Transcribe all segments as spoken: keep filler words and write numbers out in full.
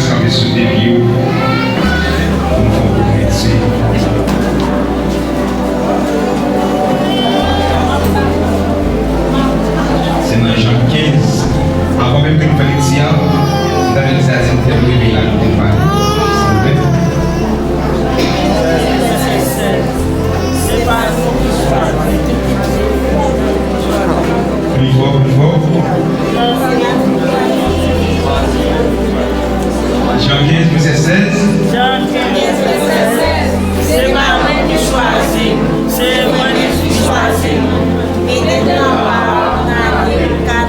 Kanpe sou de pye w pou n fè yon kout lekti. Se nan Jan kenz. Anvan menm ke nou fè lekti a, m ta vle di sa se yon tèm revelateur nou te pale. Silvouplè. Pli fò, pli fò. Jan kenz, vèsè sèz. Jan kenz, vèsè sèz. Se pa mwen ki chwazi m, se mwen ki chwazi nou. Mete nou anba nan kat,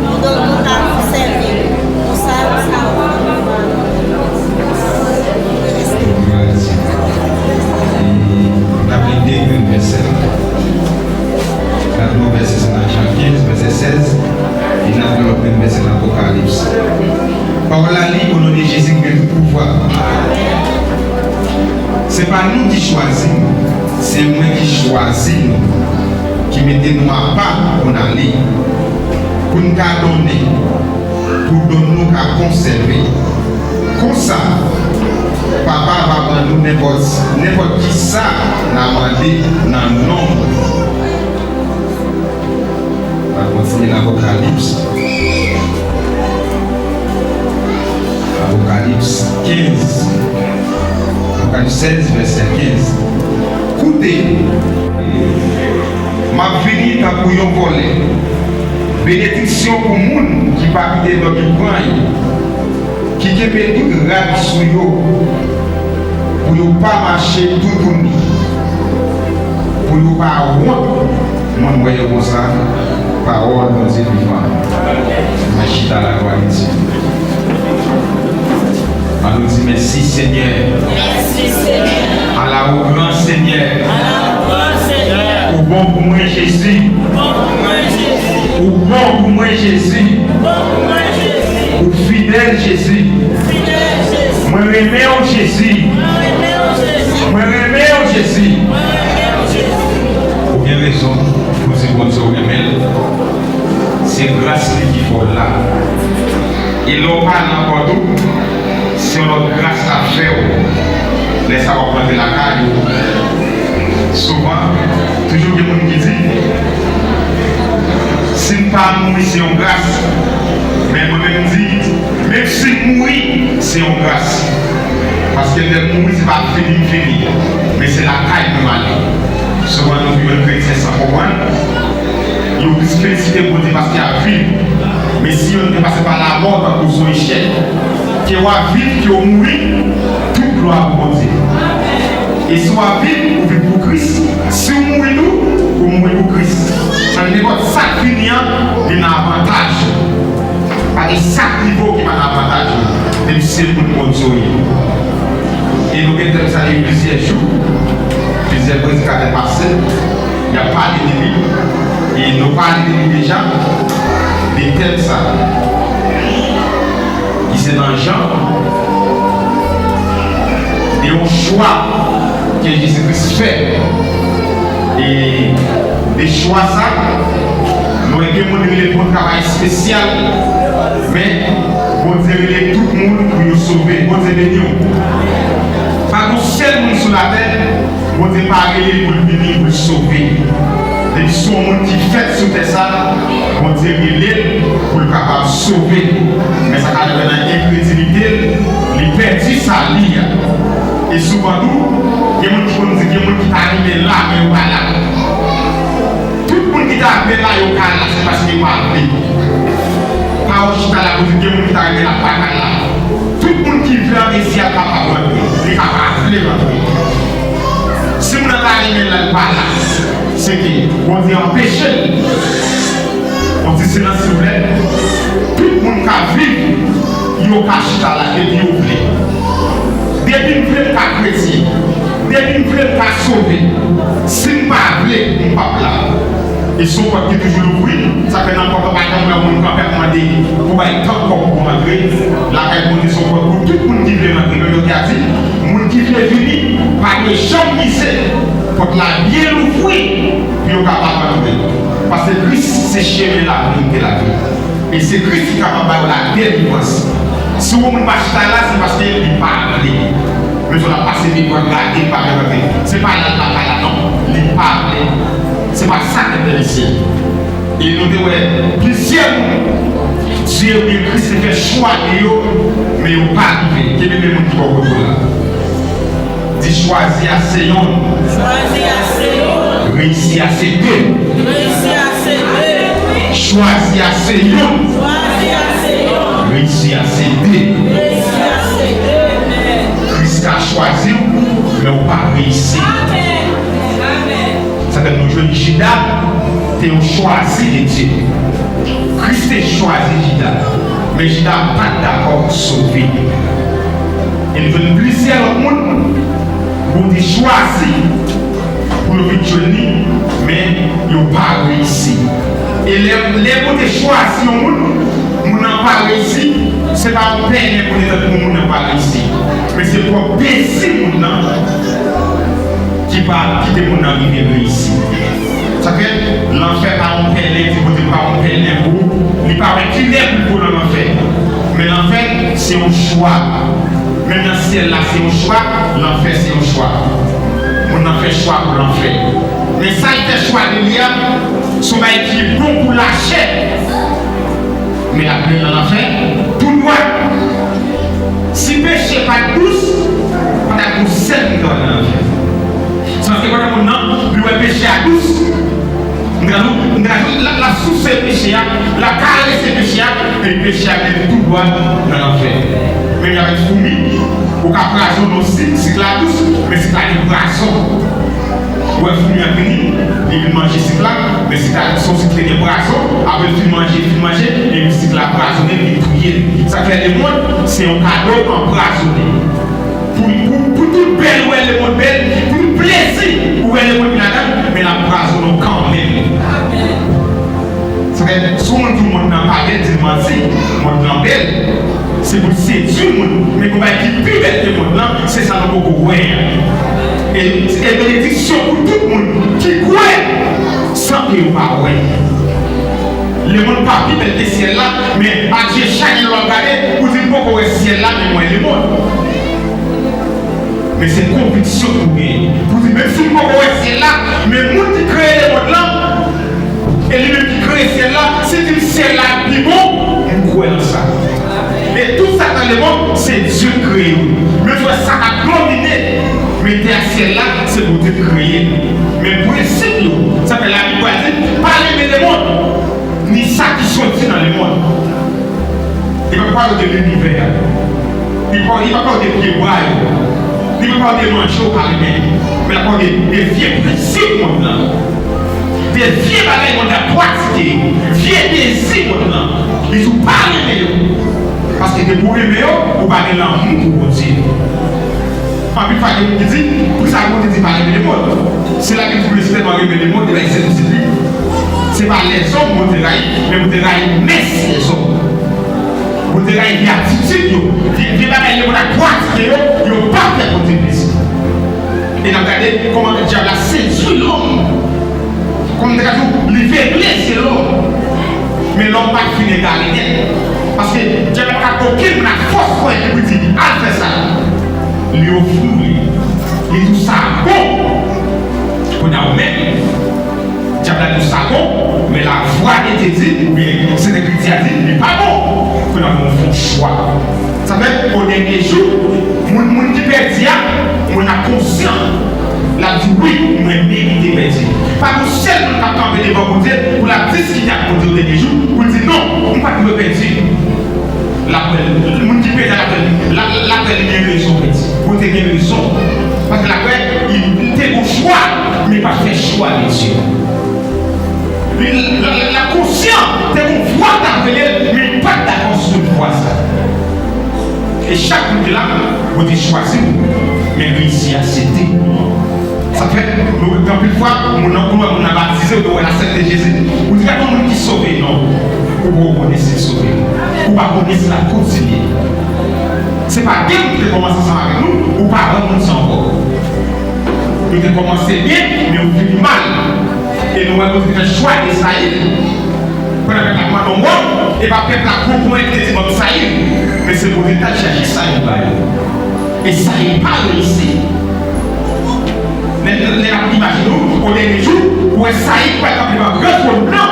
nou don nou ka sèvi. Konsa, sa va. N ap li de grenn vèsè. N ap li yon vèsè se nan Jan kenz, vèsè sèz, e n ap li lòt menm vèsè nan Apokalips. Pawòl la li, o non de Jezi ki gen tout pouvwa. Se pa nou ki chwazi nou, se mwen ki chwazi nou, ki mete nou apa pou n ale, pou n ka donnen, pou don nou ka konsève. Konsa, Papa va ban nou nenpòt, nenpòt kisa n a mande nan non mwen. N a kontinye nan Apokalips. Apokalips kenz. Apokalips sèz, vèsè kenz. Koute, m ap vini tankou yon vòlè. Benediksyon pou moun ki pa kite dòmi pran yo, ki kenbe tout rad sou yo, pou yo pa mache toutouni, pou yo pa wont. Moun wè yo konsa, pawòl Bondye vivan. Mwen chita la, glwa a Dye. Ann nou di, mèsi, Senyè. Mèsi, Senyè. Ala ou gran, Senyè. Ala ou gran, Senyè. Ou bon pou mwen, Jezi. Ou bon pou mwen, Jezi. Ou bon pou mwen, Jezi. Ou bon pou mwen, Jezi. Ou fidèl, Jezi. Ou fidèl, Jezi. Mwen renmen w, Jezi. Mwen renmen w, Jezi. Mwen renmen w, Jezi. Mwen renmen w, Jezi. Ou gen rezon pou di Bondye ou renmen l. Se gras li ki fè w la. E lè w pa la ankò tou, se yon lòt gras l ap fè w. Lè sa w ap rantre lakay ou. Souvan, toujou gen moun ki di, si m pa mouri, se yon gras. Men mwen menm m di, menm si m mouri, se yon gras. Paske lè m mouri, se pa fini m fini. Men se lakay mwen m ale. Souvan nou jwenn kretyen san konprann. Yo plis felisite Bondye paske y ap viv. Men si yo te pase pa lamò tankou sou echèl, ke w ap viv, ke w mouri, tout glwa pou Bondye. E si w ap viv, ou viv pou Kris. Si w mouri tou, ou mouri pou Kris. Nan nenpòt sa k vini an, li nan avantaj ou. Pa gen sa k rive w ki pa nan avantaj ou. Depi se moun Bondye w ye. E nou gen tèm sa depi plizyè jou, plizyè predikatè pase, y ap pale de li, e nou pale de li deja, de tèm sa, ki se nan Jan, de yon chwa ke Jezi Kris fè. E de chwa sa, nou wè gen moun rele pou yon travay espesyal, men Bondye rele tout moun pou yo sove. Bondye beni w. Pa gen yon sèl moun sou latè Bondye pa rele l pou l vini pou l sove. Depi se yon moun ki fèt sou tè sa, Bondye rele l pou l kapab sove. Men sa ka rive nan enkredilite l, li pèdi sali a. E souvan tou, gen moun ki konn di, gen moun ki ta renmen la, men yo pa la. Tout moun ki ta vle la, yo ka la, se paske yo pa vle. Pawòl chita la pou di, gen moun ki ta renmen la, pa ka la. Tout moun ki vle antre syèl kapab rantre, li ka pa vle rantre. Si moun nan ta renmen la, li pa la, se ke Bondye anpeche l. On ti silans, silvouplè. Tout moun ka viv, yo ka chita la, depi yo vle. Depi m vle, m ka kretyen. Depi m vle, m ka sove. Si m pa vle, m p ap la. E se yon pòt ki toujou louvri, sa fè nan pòt la pa janm wè moun kanpe ap mande pou bay tan kòb pou rantre. Lakay Bondye se yon pòt pou tout moun ki vle rantre. Men Bondye a di, moun ki vle vini, pa dwe janm mize. Pòt la byen louvri pou yo kapab rantre. Paske Kris se chemen, laverite, lavi. E se Kris ki kapab ba yo ladelivrans. Si yon moun pa chita la, se paske li pa vle. Men si w ap pase men pou gade, li pa vle rantre. Se pa la l pa ka la, non. Li pa vle. Se pa sa k enterese l. E nou te wè plizyè moun, Dye oubyen Kris te fè chwa de yo, men yo pa rive. Kenbe men moun ki bò kote w la. Di, chwazi a se yonn. Chwazi a se yonn. Reyisi a se de. Reyisi a se de. Chwazi a se yonn. Chwazi a se yonn. Reyisi a se de. Reyisi a se de. Kris ka chwazi w, men w pa reyisi. Amèn. Amèn. Sa fè nou jwenn Jida te yon chwazi de Dye. Kris te chwazi Jida, men Jida pa t dakò sove. E nou jwenn plizyè lòt moun Bondye chwazi pou yo vin jwenn li, men yo pa reyisi. E lè, lè Bondye chwazi yon moun, moun nan pa reyisi, se pa yon pèlen pou li tankou moun nan pa reyisi, men se pwòp dezi moun nan ki pa kite moun nan rive reyisi. Sa fè, lanfè pa yon pèlen, di Bondye pa yon pèlen pou ou. Li pa wè kilè pou l pran nan lanfè. Men lanfè, se yon chwa. Menm nan syèl la, se yon chwa, lanfè, se yon chwa. Moun nan fè chwa pou lanfè. Men sa l fè chwa de li a, se yon bagay ki bon pou lachè. Men l ap mennen nan lanfè tou dwat. Si peche pa t dous, pa t ap gen yon sèl moun ki t ap nan lanfè. Se paske pandan moun nan, li wè peche a dous. M ta di w, m ta di w, l ap, l ap souse peche a, l ap karese peche a, epi peche a mennen l tou dwat nan lanfè. Menm jan avèk foumi, ou ka pwazonnen yon sik, sik la dous, men sik la gen pwazon. Ou wè foumi an vini, li vin manje sik la, men sik la se yon sik ki te gen pwazon, apre l fin manje, fin manje, epi sik la pwazonnen, li touye l. Sa k fè lemonn se yon kado anpwazonnen. Pou, pou, pou tout bèl ou wè lemonn bèl, pou tout plezi ou wè lemonn gen ladan l, men l ap pwazonnen w kanmenm. Sa fè, si yon moun di w mond nan pa bèl, di l manti, mond nan bèl. Se pou l sedui moun. Men gen yon bagay ki pi bèl ke mond lan, se sa nou poko wè a. E, e benediksyon pou tout moun ki kwè san ke yo pa wè. Lemonn pa pi bèl ke syèl la, men adye chak lè w ap gade, ou di m poko wè syèl la, men m wè lemonn. Men se konviksyon pou w genyen. Pou w di, menm si m poko wè syèl la, men moun ki kreye lemonn lan, e li menm ki kreye syèl la, si l di m syèl la pi bon, m kwè nan sa. E tout sa k nan lemonn, se Dye k kreye yo. Men w wè sa k ap domine, men tè a syèl la, se Bondye k kreye. Men prensip yo, sa fè Labib pral di, pa renmen lemonn, ni sa ki soti nan lemonn. Li pa pale de linivè a. Li pa, li pa pale de pyebwa yo. Li pa pale de manje w pa renmen. Men l ap pale de, de vye prensip mond lan. De vye bagay mond lan pratike yo. Vye dezi mond lan. Li di w pa renmen yo. Paske depi w renmen yo, ou pa gen lanmou pou Bondye. Anpil fwa, gen moun ki di, poukisa Bondye di pa renmen lemonn? Se Labib di Bondye tèlman renmen lemonn, li bay sèl pitit li. Se pa lèzòm Bondye rayi, men Bondye rayi mès lèzòm. Bondye rayi vye atitid yo, vye, vye bagay lemonn ap pratike yo, yo pa fè Bondye plezi. E n ap gade kòman dyab la sedui lòm. Kòm m te ka di w, li vegle zye lòm. Men lòm pa t fin egare nèt. Paske dyab la pa ka okenn moun ak fòs fò epi pou l di, al fè sa. Li ofri w li. Li di w sa bon. Kounye a ou menm, dyab la di w sa bon, men lavwa de Dye di, oubyen Sent Ekriti a di, li pa bon. Kounye a ou fè yon chwa. Sa fè, o dènye jou, moun, moun ki pèdi a, moun nan konsyan. L ap di, wi, mwen merite pèdi. Pa gon sèl moun k ap kanpe devan Bondye pou l ap diskite ak Bondye o dènye jou, pou l di, non, m pa t dwe pèdi. L ap wè, moun ki pèdi a, l ap wè, l ap, l ap wè li gen rezon pèdi. Bondye gen rezon. Paske l ap wè, li, li te gon chwa, men li pa t fè chwa de Dye. Li, l, l, l ap konsyan, te gon vwa k t ap rele l, men li pa t dakò sou vwa sa. E chak moun ki la, Bondye chwazi w, men reyisi a se de. Sa fè, nou, gen anpil fwa, moun nan, ou wè moun nan batize, ou wè l aksepte Jezi, ou di, gade yon moun ki sove, non. Ou poko konnen si l sove. Ou pa konnen si l ap kontinye. Se pa de moun ki te kòmanse ansanm avèk nou, ou pa wè moun sa ankò. Nou te kòmanse byen, men ou fini mal. E nou wè Bondye te fè chwa Ezayil. Pandan pèp la ap mande yon wòb, E pa pèp la konprann ki te di, "Ban m Sayil." Men se Bondye ki t al chache Sayil ba yo. E Sayil pa reyisi. Lè, lè n ap imajine w, o dènye jou, ou wè Sayil ki pral kanpe devan gran twòn blan.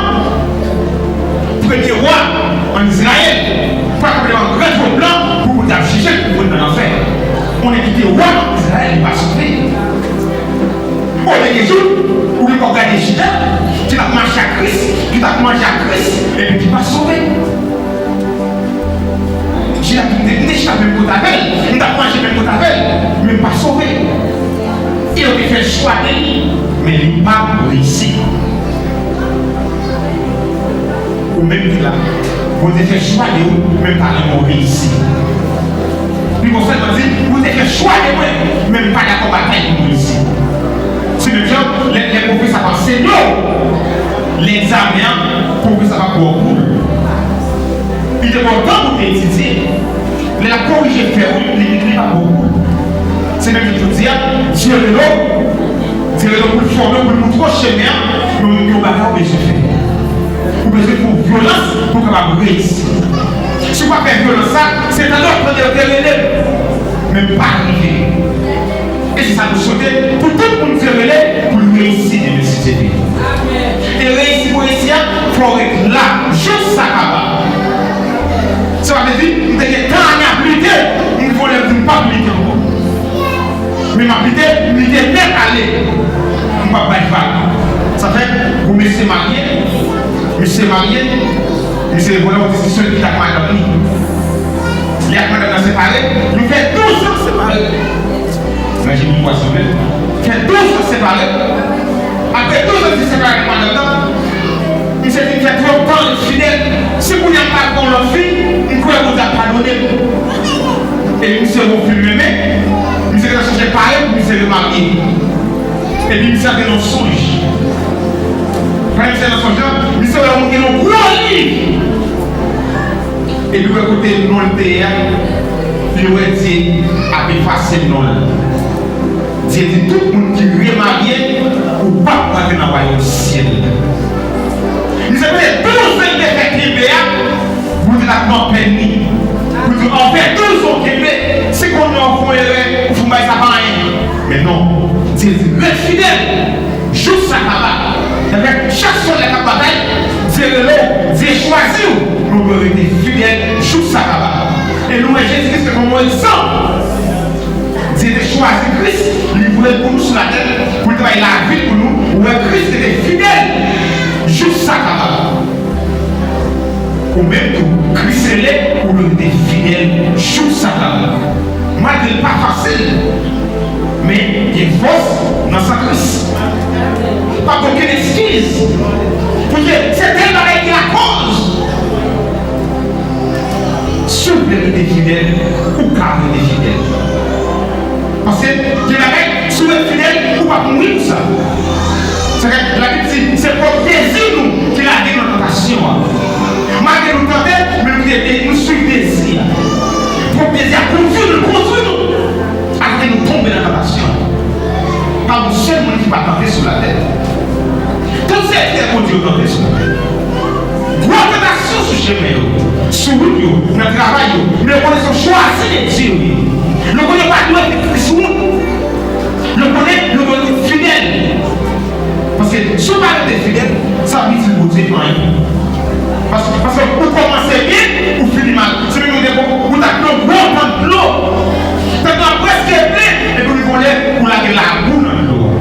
Premye wa ann Izrayèl, pral kanpe devan gran twòn blan pou moun t ap jije l, pou moun nan lanfè. On nèg ki te wa ann Izrayèl, li pa sove. O dènye jou, ou gen pou w gade Jida, ki t ap mache ak Kris, ki t ap manje ak Kris, epi ki pa sove. Jida di, "M te, m te chita menm kote avè l, m t ap manje menm kote avè l, men m pa sove." E yo te fè chwa de li, men li pa reyisi. Ou menm ki la, Bondye fè chwa de ou, men l pa renmen w reyisi. Li konn sèlman di, "Bondye fè chwa de mwen, men m pa dakò batay pou m reyisi." Se menm jan, lè, lè pwofesè ap ansenye w, lè egzamen an, pwofesè ap ba w boul. Li te ba w tan pou w te etidye. Lè l ap korije fè w, li, li, li pa ba w boul. Se menm jan jodi a, Dye rele w, Dye rele w pou l fòme w, pou l moutre w chemen an, yon, yon bagay ou bezwen fè. Ou bezwen fè yon vyolans pou w kapab reyisi. Si w pa fè vyolans sa, se tande w ap tande yo te rele m, men m pa rive. E se sa nou swete pou tout moun Dye rele pou l reyisi demen si Dye vle. E reyisi pou reyisi a, fò w ret la, jous sa kaba. Sa vle di, m te gen tan ane ap lite, m rive yon lè m di m p ap lite ankò. Men m ap lite, m lite nèt ale. M p ap bay vag. Sa fè, gwo mesye marye, misye marye, misye vole yon diskisyon li ak madanm li. Li ak madanm nan separe, nou fè douz an separe. Imajine yon pwason vle. Fè douz an separe. Apre douz an separe ak madanm nan, misye fin fè twòp tan enfidèl. Si kounye a m pa pran lòt fi, m kwè Bondye ap padone m. E misye wè yon fi l renmen, misye gentan chèche parèy pou misye remarye. Epi misye ap gen yon sonj. Pandan misye nan sonj lan, misye wè yon moun gen yon gwo liv. Epi wè kote non l te ye a, li wè Dye ap efase non l. Dye di tout moun ki remarye, ou p ap rantre nan wayòm syèl. Misye pase douz an li te fè kenbe a, Bondye t ap nan pèn li. Pou di, "An fè douz an w kenbe, si kounye a w fè yon erè, ou fè yon bagay sa pa anyen." Men non, Dye di, "Ret fidèl." Jous sa kaba. Enben, chak sòlda k ap batay, Dye rele w, Dye chwazi w, men w dwe rete fidèl jous sa kaba. E nou wè Jezi Kris te kòm yon egzanp. Dye te chwazi Kris, livre l pou nou sou latè, pou l te bay lavi l pou nou. Ou wè Kris te, te fidèl jous sa kaba. Ou menm tou, Kris rele, ou dwe rete fidèl jous sa kaba. Malgre l pa fasil, men gen fòs nan san Kris. Pa gen okenn eskiz pou di, "Se tèl bagay ki lakòz." Si w vle rete fidèl, ou ka rete fidèl. Paske gen bagay, si w ret fidèl, ou p ap mouri pou sa. Sa fè Labib di, se pwòp dezi nou ki lage nou nan tantasyon an. Malgre nou tante, men nou te, nou swiv dezi a. Pwòp dezi a kondui nou, kondui nou. Akote nou tonbe nan tantasyon. Pa yon sèl moun ki pa tante sou latè. Tout sèvitè Bondye yo tante sou latè. Gwo tantasyon sou chemen yo, sou wout yo, nan travay yo, men yo konnen se yon chwazi de Dye yo ye. Yo konnen yo pa dwe kite Kris wont. Yo konnen yo dwe rete fidèl. Paske si w pa rete fidèl, sa p itil Bondye anyen. Paske, paske ou kòmanse byen, ou fini mal. Se menm jan ou te, ou t ap nan gwo tann dlo. Tann lan prèske plen, epi ou rive yon lè, ou lage labou nan dlo a.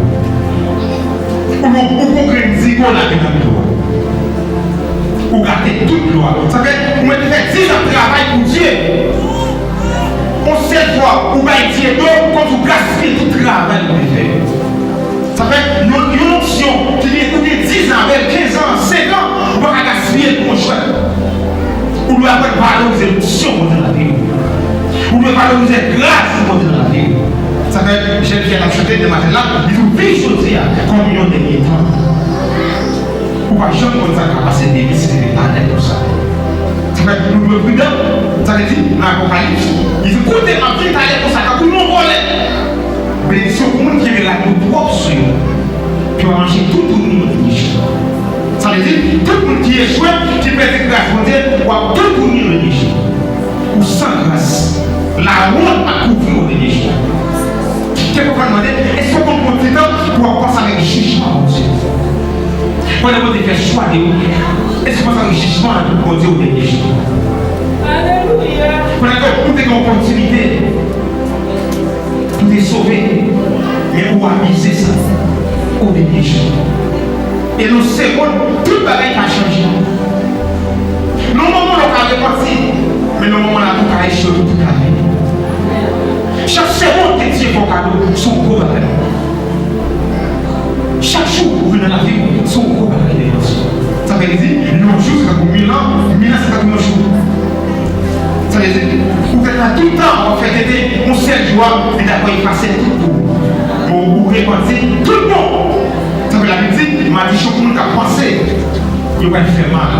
Ou, ou, ou pran grenn zigo lage nan dlo a. Ou gate tout dlo a. Sa fè, ou mèt fè diz an travay pou Dye. Yon sèl fwa, ou bay Dye do, kòmsi ou gaspiye tout travay ou te fè. Sa fè, yon, yon onksyon ki gen, ou gen diz an avè l, kenz an, senk an, ou pa ka gaspiye l pou yon jwèt. Ou dwe aprann valorize onksyon Bondye nan lavi w. Ou dwe valorize gras Bondye nan lavi w. Sa fè, jèn fi a t ap chante demen maten la, li di w viv jodi a kòm yon dènye tan. Ou pa janm konn sa k ap pase demen si se te pa nèg konsa. Sa fè, nou dwe pridan. Sa vle di, nan Apokalips, li di, koute, m ap vin talè konsa, tankou yon vòlè. Benediksyon pou moun ki kenbe rad yo pwòp sou yo, ki pa mache toutouni yo tou. Sa vle di, tout moun ki echwe, ki pèdi gras Bondye, w ap toutouni yo dènye jou. Ou san gras. Lawont ap kouvri w dènye jou. Kèlkefwa n mande, èske w konn pran ti tan pou w ap panse avèk jijman Bondye? Pandan Bondye fè chwa de ou, èske w panse avèk jijman Bondye o dènye jou? Alelouya! Pandan ke ou te gen opòtinite pou te sove, men ou abize sa o dènye jou. E nan segonn, tout bagay ka chanje. Nan moman la ou ka repanti, men nan moman la tou ka echwe pou tout lavi. Chak segonn ke Dye fè w kado, se yon gwo bagay. Chak jou ou vin nan lavi w, se yon gwo bagay nan lavi w. Sa vle di, yon jou se tankou mil an, mil an se tankou yon jou. Sa vle di, ou fèk la tout tan w ap fè tete, yon sèl jou a, li dakò efase tout pou ou. Bon, ou repanti, tout bon. Sa vle Labib di, madichon pou moun k ap panse yo pral fè mal.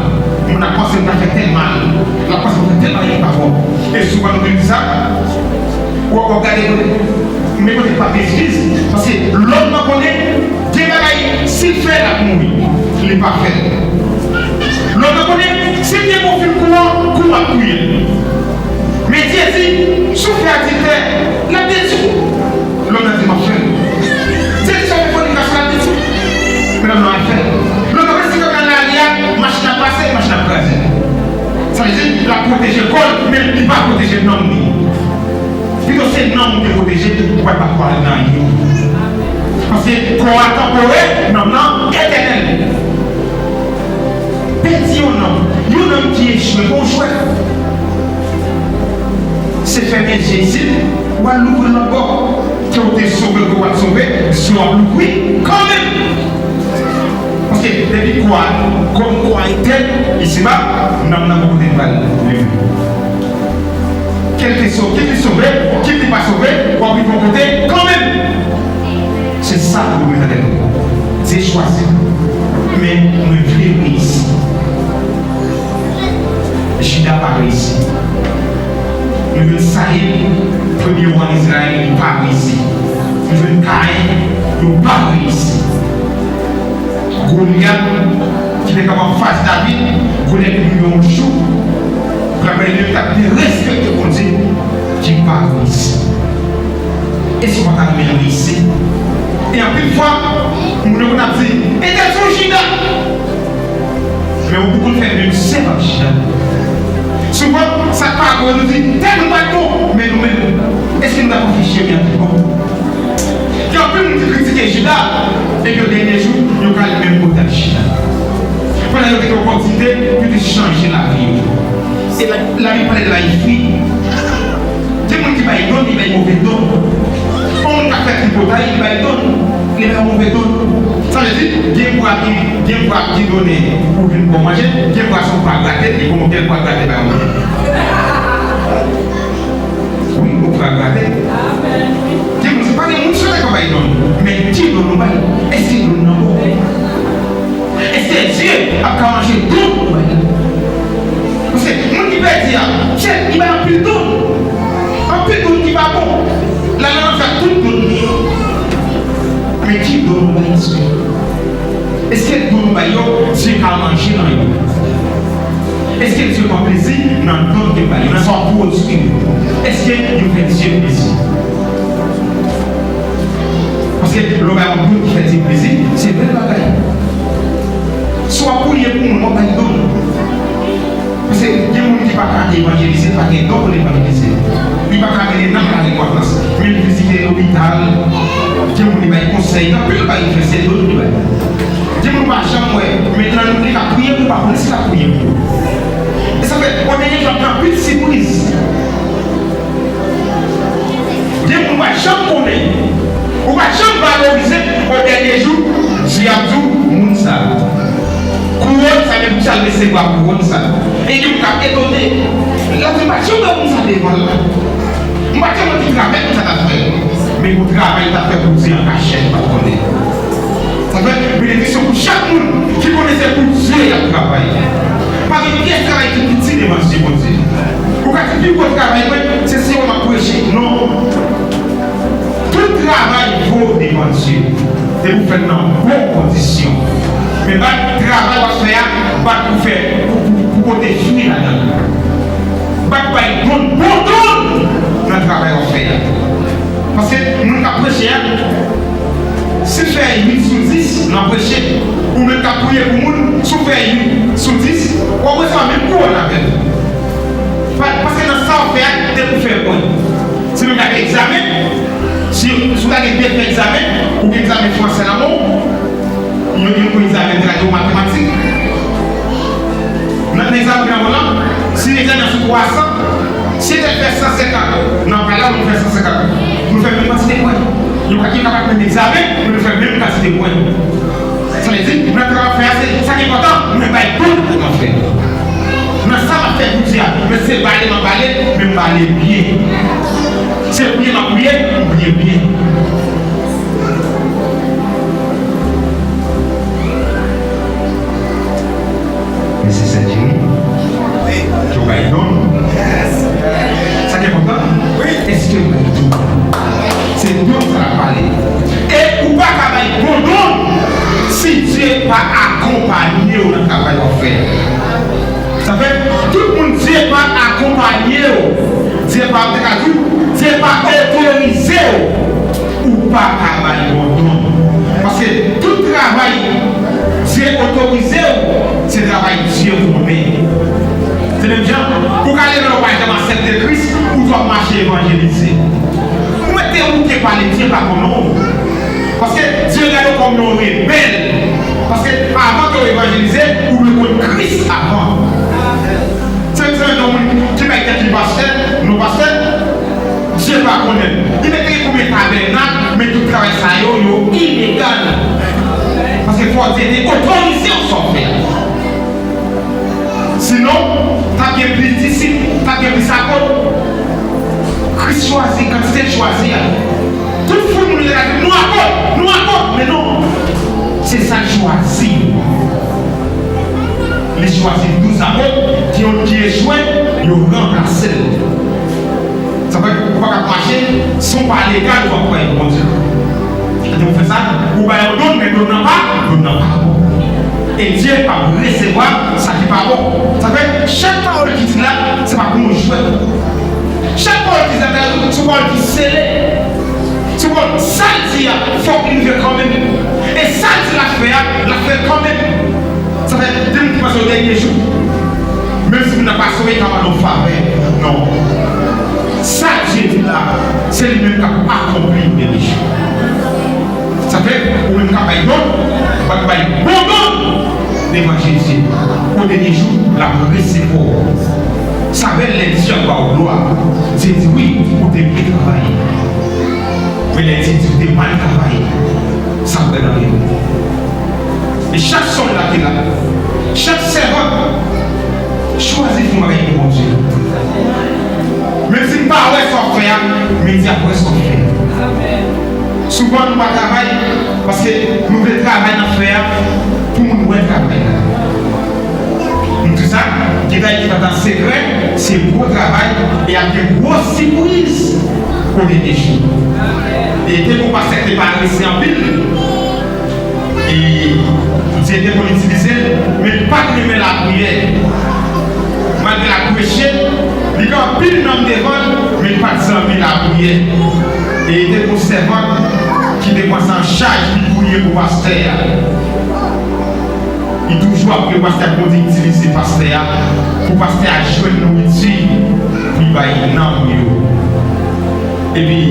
Moun ap panse yo pral fè tèl mal. L ap panse yo fè tèl bagay ki pa bon. E souvan nou toujou di sa, w ap gade kote, men kote k pa gen eskiz, paske lòm nan konnen gen bagay, si l fè l ap mouri, li pa fè l. Lòm nan konnen, si l gen bon fil kouran, kouran ap touye l. Men Dye di, si w fè adiltè, l ap detwi w. Lòm nan di, m ap fè l. Dye di, si w fè fònikasyon, l ap detwi w. Men lòm nan al fè l. Lòm nan di, si w fè lari a, machin ap pase, machin ap kraze. Sa vle di, l ap pwoteje kò l, men li pa pwoteje nanm li. Pito se nanm ou te pwoteje, ou pa t ap pral nan anyen. Paske kò a tanporè, nanm nan etènèl. Pèdi yon nanm, yon nanm ki echwe, pa yon jwèt. Se fèmen zye isit, w al louvri l lòt bò. Ke w te sove, ke w pa t sove, zye w ap louvri kanmenm. Paske depi kò a, kò, kò a etèn, isiba, nanm nan gon kote l pral leve. Kèlkeswa, kit li sove, kit li pa sove, w ap rive yon kote kanmenm. Se sa pou nou mete nan tèt nou. Dye chwazi m. Men mwen vle reyisi. Jida pa reyisi. Nou jwenn Sayil, premye wa Izrayèl, li pa reyisi. Nou jwenn Kayen, yo pa reyisi. Golyat, ki te kanpe anfas David, Golyat te rive yon jou, pou l ap gade moun k ap derespekte Bondye, ki pa reyisi. Èske w pa ta renmen reyisi? E anpil fwa, moun yo konn ap di, Etèl se yon Jida! Men ou konn fè menm senp ak Jida. Souvan, sa k pa bon, nou di, tèl moun pa t bon, men nou menm, èske nou ta konn fè chemen an tout bon? Gen anpil moun ki kritike Jida, epi o dènye jou, yo ka al menm kote ak Jida. Pandan yo te gen opòtinite pou yo te chanje lavi yo. E la, Labib pale de bay fwi. Gen moun ki bay don, li bay move don. Yon moun k ap fè tripotay, li bay don, li bay move don. Sa vle di, gen bwa ki, gen bwa ki donnen pou vin bon manje, gen bwa se yon bwa grate, li pran yon bèl bwa grate bay yon moun. Wi, ou pral gade. Gen moun, se pa gen moun sou tè k ap bay don. Men ki don nou bay? Èske don nan bon? Èske Dye ap ka manje don nou bay la? Paske moun ki pèdi a, Dye li bay anpil don. Anpil don ki pa bon. L al nan lanfè ak tout don. Men ki don nou bay Dye? Èske don nou bay yo, Dye ka manje nan yo? Èske Dye pran plezi nan don ke m ba yo, nan sa w ap pwodui yo? Èske yo fè Dye plezi? Paske lè w bay yon don ki fè Dye plezi, se bèl bagay. Si w ap priye pou moun, w ap bay don. Paske gen moun ki pa ka evanjelize, li pa gen don pou l evanjelize. Li pa ka mennen nanm nan rekwatans. Men l vizite lopital. Gen moun li bay konsèy, anpil bagay li fè, se don li bay. Gen moun ou pa janm wè, men nan nou li ka priye pou ou, pa konnen si l ap priye pou ou. E sa fè, o dènye jou, ap gen anpil sipriz. Gen moun ou pa janm konnen, ou pa janm valorize, o dènye jou, Dye ap di w, moun sa a. Kouwòn sa, men pou sa l resevwa kouwòn sa. E gen moun k ap etone. L ap di, m pa t janm wè moun sa devan l la. M pa t janm wè ki travay moun sa t ap fè. Men gon travay l t ap fè pou Dye an kachèt, ou pa t konnen. Sa fè benediksyon pou chak moun ki konnen se pou Dye y ap travay. Pa gen pyès travay ki piti devan je Bondye. Ou ka di pi gwo travay mwen, se Seyè m ap preche. Non. Tout travay vo devan Dye. Depi w fè l nan bon kondisyon. Men pa travay w ap Bat pou fè, pou, pou, pou pote fwi ladan l. Bat bay don, bon don nan travay w ap fè a. Paske moun k ap preche a, si w fè uit sou dis nan preche, ou menm k ap priye pou moun, si w fè uit sou dis, w ap resevwa menm kouwòn avè l. Pa-, paske nan sa w ap fè a, te pou fè byen. Se menm jan ak egzamen, si, si w ta gen byen fè egzamen, ou gen egzamen fransè nan men w, yon, yon egzamen de radyo matematik. Nan, nan egzamen nan men w lan, si egzamen an sou twa san, si entèl fè san senkant, nan pay la, nou fè san senkant. Nou fè menm kantite pwen. Yo ka, yo ka pa menm egzamen, men nou fè menm kantite pwen. Sa vle di, nan travay w ap fè a, se sa ki enpòtan, men bay tout nan fè. Nan sa m ap fè pou Dye a, men se bale m ap bale, men m bale byen. Se priye m ap priye, m priye byen. Mèsi, Sèt Jimmy. Ke w bay don. Sa ki enpòtan, èske w bay don? Se don sa l ap pale. E ou pa ka bay bon don si Dye pa akonpanye w nan travay w ap fè. Sa fè, tout moun Dye pa akonpanye w, Dye pa, m te ka di w, Dye pa otorize w, ou pa ka bay bon don. Paske tout travay Dye otorize w, se travay Dye konnen. Se menm jan, ou ka leve la, ou pa janm aksepte Kris, ou tou ap mache evanjelize. Ou mèt te wouke pale, Dye pa konnen w. Paske Dye gade w kòm yon rebèl. Paske avan ke w evanjelize, ou dwe konn Kris avan. Se, se yon moun ki bay tèt li pastè, non pastè, Dye pa konnen. Li mèt te gen konbyen tabènak, men tout travay sa yo, yo ilegal. Paske fò Dye te otorize w sa w fè a. Sinon, t ap gen plis disip, t ap gen plis apot. Kris chwazi, kantite l chwazi a. Tout foul moun yo te ka di, nou apot, nou apot, men non. Se sa l chwazi. Li chwazi douz apot, ki yon ki echwe, yo ranplase l. Sa fè ou pa ka mache, si w pa legal, ou pa ka bay Bondye. Lè ou fè sa, ou bay yon don, men don nan pa, don nan pa bon. E Dye p ap resevwa sa ki pa bon. Sa fè, chak pawòl ki di la, se pa pou yon jwèt. Chak pawòl ki di la, se yon pawòl ki sele. Se pawòl, sa l di a, fòk li rive kanmenm. E sa l di l ap fè a, l ap fè l kanmenm. Sa fè, gen moun ki panse yo dènye jou. Menm si moun nan pa sove, li ka mande w favè. Non. Sa Dye di la, se li menm k ap akonpli dènye jou. Sa fè, ou menm k ap bay don, w ap bay bon don devan Jezi. O dènye jou, l ap resevwa w. Sa fè, lè Dye ap ba w glwa, Dye di, wi, ou te byen travay. Men lè Dye di, ou te mal travay, sa ap pran nan men ou. E chak sòm la ki la, chak sèvant, chwazi fè yon bagay pou Bondye. Menm si n pa wè sa w ap fè a, men Dye ap wè sa w ap fè a. Souvan nou pa travay, paske nou vle travay n ap fè a pou moun wè travay la. Nou di sa, gen bagay ki pa ta sekrè, se gwo travay, e ap gen gwo sipriz o dènye jou. E te gen yon pastè ki te parese anpil, e Dye te konn itilize l, men l pa t renmen lapriyè. Malgre l ap preche, li gen anpil nanm devan l, men l pa t zanmi lapriyè. E te gen yon sèvant ki te pran sa an chaj, li priye pou pastè a. Li toujou ap priye pou pastè a, pou Bondye itilize pastè a, pou pastè a jwenn nouriti pou l bay nanm yo. Epi,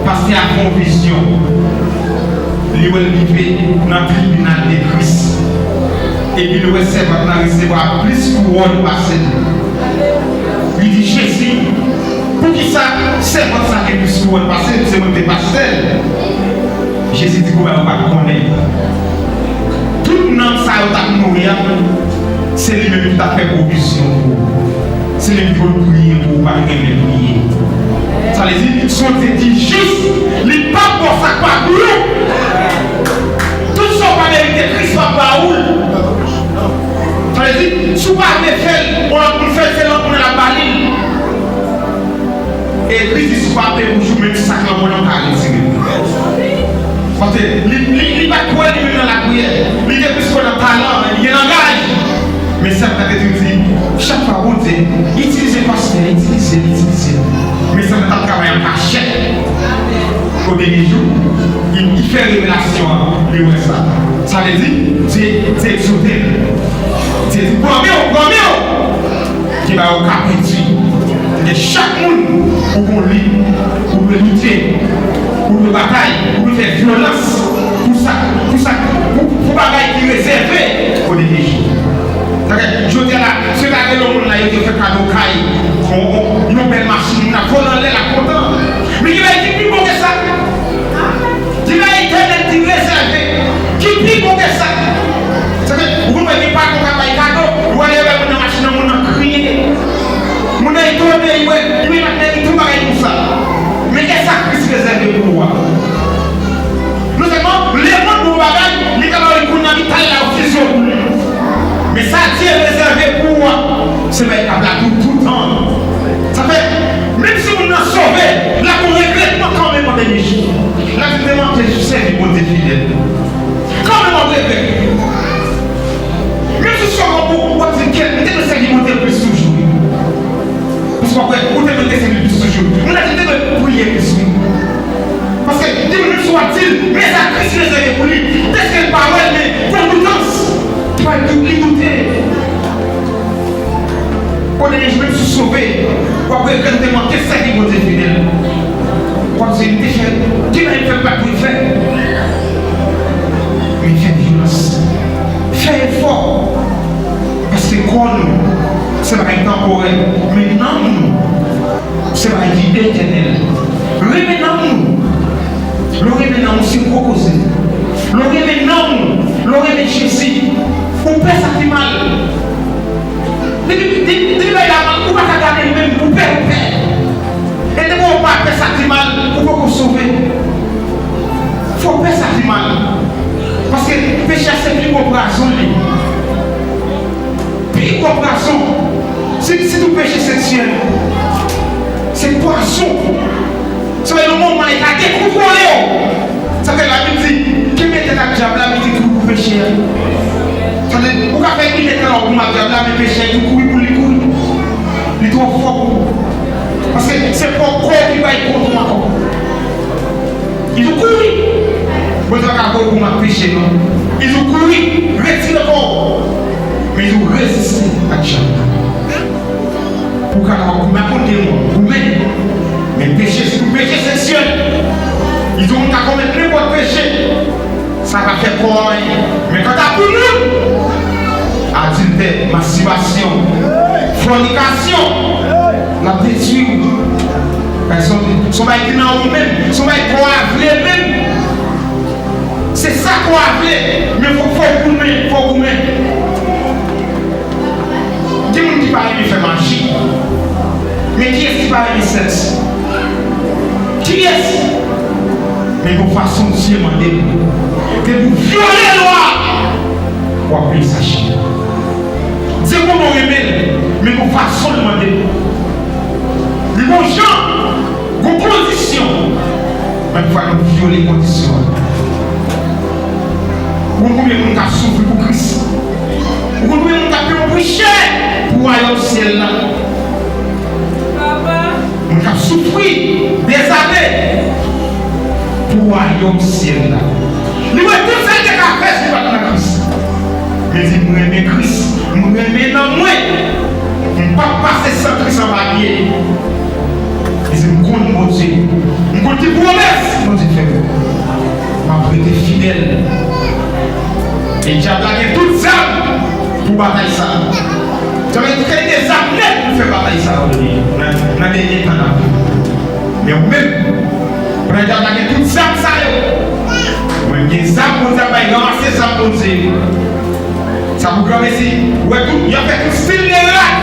pastè a fè yon vizyon. Li wè l rive nan tribinal de Kris. Epi, li wè sèvant lan resevwa plis kouwòn pase l. Li di, Jezi, poukisa sèvant sa gen plis kouwòn pase m, se mwen ki te pastè l? Jezi di, kouwòn ou pa t konnen. Tout nanm sa yo t ap mouri a, se li menm ki t ap fè pwovizyon pou ou. Se li menm ki konn priye pou ou, pa t renmen priye. Sa vle di, se yon Dye ki jis, li p ap ba w sa k pa pou ou. Tout sa w pa merite, Kris p ap ba ou l. Sa vle di, si w pa vle fè l, yon lòt moun fè l, se lòt moun nan l ap ba li l. E Kris di, si w pa peye pou jou, menm sa k nan mwen an, m ka retire l. Paske li, li, li pa t kwè li menm nan lapriyè. Li te plis kwè nan talan, li gen langaj. Satan te toujou di, chak fwa Bondye itilize pastè, itilize l, itilize l. Men Satan t ap travay an kachèt. O dènye jou, li, li fè revelasyon an, li wè sa. Sa vle di, Dye, Dye egzòte l. Dye di, gòmen w, gòmen w! Dye ba yo ka pèdi. Paske chak moun ou gon li, ou dwe lite, ou dwe batay, ou dwe fè vyolans pou sa, pou sa, pou, pou bagay ki rezève o dènye jou. Sa fè, jodi a la, si yo ta rele yon moun la, yo te fè kado kay, yon, yon, yon bèl machin, moun ap vole anlè, l ap kontan. Men gen bagay ki pi bon ke sa. Gen bagay etènèl ki rezève, ki pi bon ke sa. Sa fè, ou konn wè gen patwon k ap bay kado, ou ale avè moun nan machin nan, moun nan kriye. Moun nan etone, li wè, li wè patnè li tou bagay konsa. Men kisa Kris rezève pou ou a? Non sèlman lemonn bon bagay, li ka ba ou li kounye a, li ta la ou fizye pou li. Men sa Dye rezève pou ou a, se bagay k ap la pou toutan. Sa fè, menm si moun nan sove, l ap gon regrètman kanmenm an dènye jou. L ap di, m te manke sèvi Bondye fidèl. Kanmenm w ap regrèt. Menm si w sove, w ap di, kèt, m te dwe sèvi Bondye plis toujou. Paske w ap wè, ou te dwe sèvi l plis toujou. Moun nan te dwe priye plis, wi. Paske, di moun menm si w ap di l, men sa Kris rezève pou li. Dèske l pa wè l, men gon doutans. Li pa dout, li doute. O dènye jou, menm si w sove, w ap regrèt ou te manke sèvi Bondye fidèl. W ap di, m te fè, gen bagay m fè m pa t dwe fè. Men fè vyolans. Fè efò. Paske kò nou, se bagay tanporè. Men nanm nou, se bagay ki etènèl. Renmen nanm nou. Lè w renmen nanm ou, se gwo koze. Lè w renmen nanm ou, lè w renmen Jezi, ou pè sa ki mal. Depi, depi, depi bagay la mal, ou pa ka gade l menm, ou pè, ou pè. E depi w pa pè sa ki mal, ou poko sove. Fò w pè sa ki mal. Paske peche a se pi gwo pwazon li. Pi gwo pwazon, si, sitou peche seksyèl, se pwazon. Se yon moman li ka dekontwole w. Sa fè Labib di, kenbe tèt ak dyab la, men di kouri pou peche a. Sa vle di, ou ka fè inèdtan w goumen ak dyab la, men peche a, di w kouri pou li kouri. Li twò fò pou ou. Paske se pwòp kò w ki bay kont ou ankò. Li di w kouri. Bondye pa ka voye w goumen ak peche, non. Li di w kouri, retire kò w. Men li di w reziste ak dyab la. Pou w ka kapab goumen ak yon demon, goumen. Men peche, sitou peche seksyèl. Li di w moun ka komèt nenpòt peche. Sa pa fè kò a anyen. Men kanta pou moun, adiltè, mastibasyon, fònikasyon, l ap detwi w. Paske se yon, se yon bagay ki nan ou menm, se yon bagay kò a vle menm. Se sa kò a vle, men fò, fò w goumen, fò w goumen. Gen moun ki pa renmen fè maji. Men kiyès ki pa renmen sèks? Kiyès? Men gon fason Dye mande l. Depi w vyole lwa a, w ap peye sa chè. Dye konnen w renmen l, men gon fason l mande l. Li gon jan, gon kondisyon. Men pafwa nou vyole kondisyon an. Ou konn konbyen moun k ap soufri pou Kris? Ou konn konbyen moun k ap peye yon pri chè pou wayòm syèl la? Moun k ap soufri dèzane pou wayòm syèl la. Li wè tout sa l te ka fè si l pa t nan Kris. Men di, m renmen Kris, m renmen nanm mwen. M p ap pase san Kris anba pye. Li di, m konn Bondye. M konn ki pwomès Bondye fè m. M ap rete fidèl. E dyab la gen tout zam pou batay sa a. Dyab la gen tout kalite zam nèt pou fè batay sa a nan, nan dènye tan n ap viv. Men ou menm, pandan dyab la gen tout zam sa yo, mwen gen zam Bondye ap bay, ranmase zam Bondye yo. Sa pou granmesi, ou wè tout, y ap fè tout stil de rad.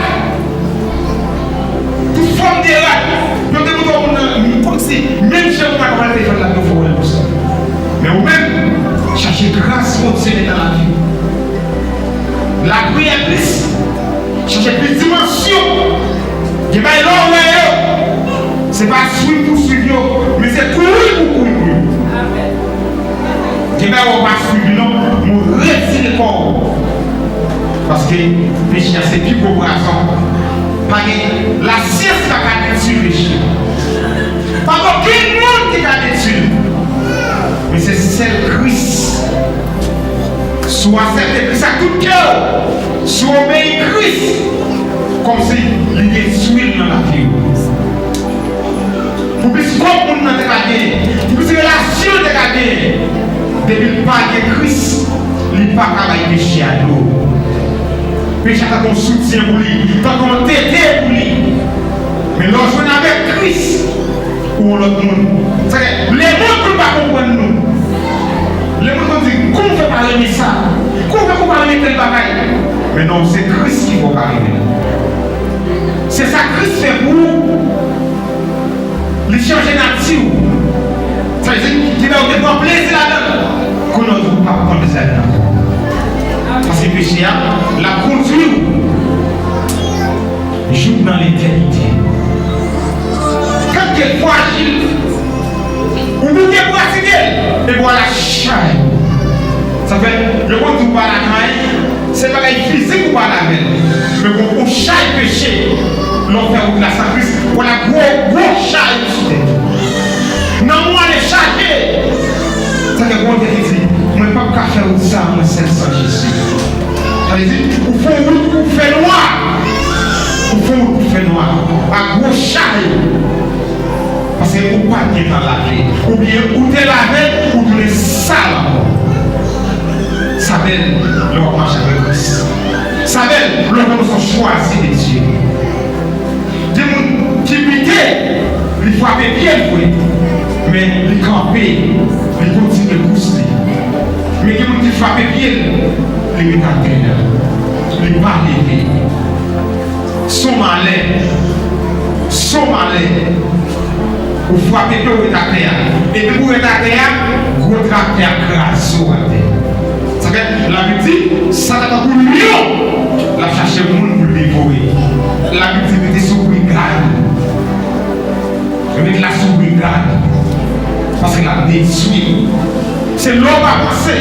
Tout fòm de rad. Yo te montre yon moun nan, kòmsi, menm jan ou pa t pral te fè l la, yo fè w wè l konsa. Men ou menm, chache gras Bondye met nan lavi w. Lapriyè plis, chache plis dimansyon. Gen bagay lè w wè yo, se pa swiv pou swiv yo, men se kouri pou kouri pou yo. Gen bagay w pa swiv li non, men w retire kò w. Paske peche a se pi gwo pwazon. Pa gen lasyans ki pa ka detwi peche. Pa gen okenn moun ki ka detwi l. Men se sèl Kris. Si w aksepte Kris ak tout kè w, si w obeyi Kris, kòmsi li detwi l nan lavi w. Pou plis kòb moun nan te ka genyen, pou plis relasyon l te ka genyen, depi l pa gen Kris, li pa ka bay peche a dlo. Peche a tankou yon soutyen pou li, tankou yon tete pou li. Men lè w jwenn avèk Kris, ou yon lòt moun. Sa fè, lemonn konn pa konprann nou. Lemonn konn di, "Kòman w fè pa renmen sa? Kòman w fè ou pa renmen tèl bagay?" Men non, se Kris ki fè w pa renmen l. Se sa Kris fè pou ou. Li chanje nati w. Sa vle di, gen bagay ou te pran plezi ladan l, kounye a ou di ou p ap pran plezi ladan l ankò. Paske peche a, l ap kondui w jouk nan letènite. Gad ki frajil. Ou bouke pratike l, epi w al ak chay. Sa fè, yo konn di w pa al ak anyen, se bagay fizik ou pa al avè l. Men bon, ou chay peche, lè w fè wout la san Kris, w al ak gwo, gwo chay sou tèt ou. Nanm ou ale chaje. Sa fè Bondye ki di, "Mwen p ap ka fè wout sa a, mwen sèl san Jezi." Sa vle di, ou fè wout pou fè nwa. Ou fè wout pou fè nwa. Ak gwo chay. Paske ou pa t gentan lave. Oubyen ou te lave, ou tounen sal ankò. Sa bèl lè w ap mache avèk Kris. Sa bèl lè w konnen w se yon chwazi de Dye. Gen moun ki bite, li frape pye l vre, men li kanpe, li kontinye kous li. Men gen moun ki frape pye l, li ret atè a, li pa leve. Se yon malè. Se yon malè. Ou frape pye w ret atè a. Epi pou w ret atè a, gwo traktè a kraze w atè. Sa fè, Labib di, Satan tankou lyon, l ap chache moun pou l devore. Labib di, mete sou brigad. Mete l sou brigad. Paske l ap detwi. Se lè w pa panse,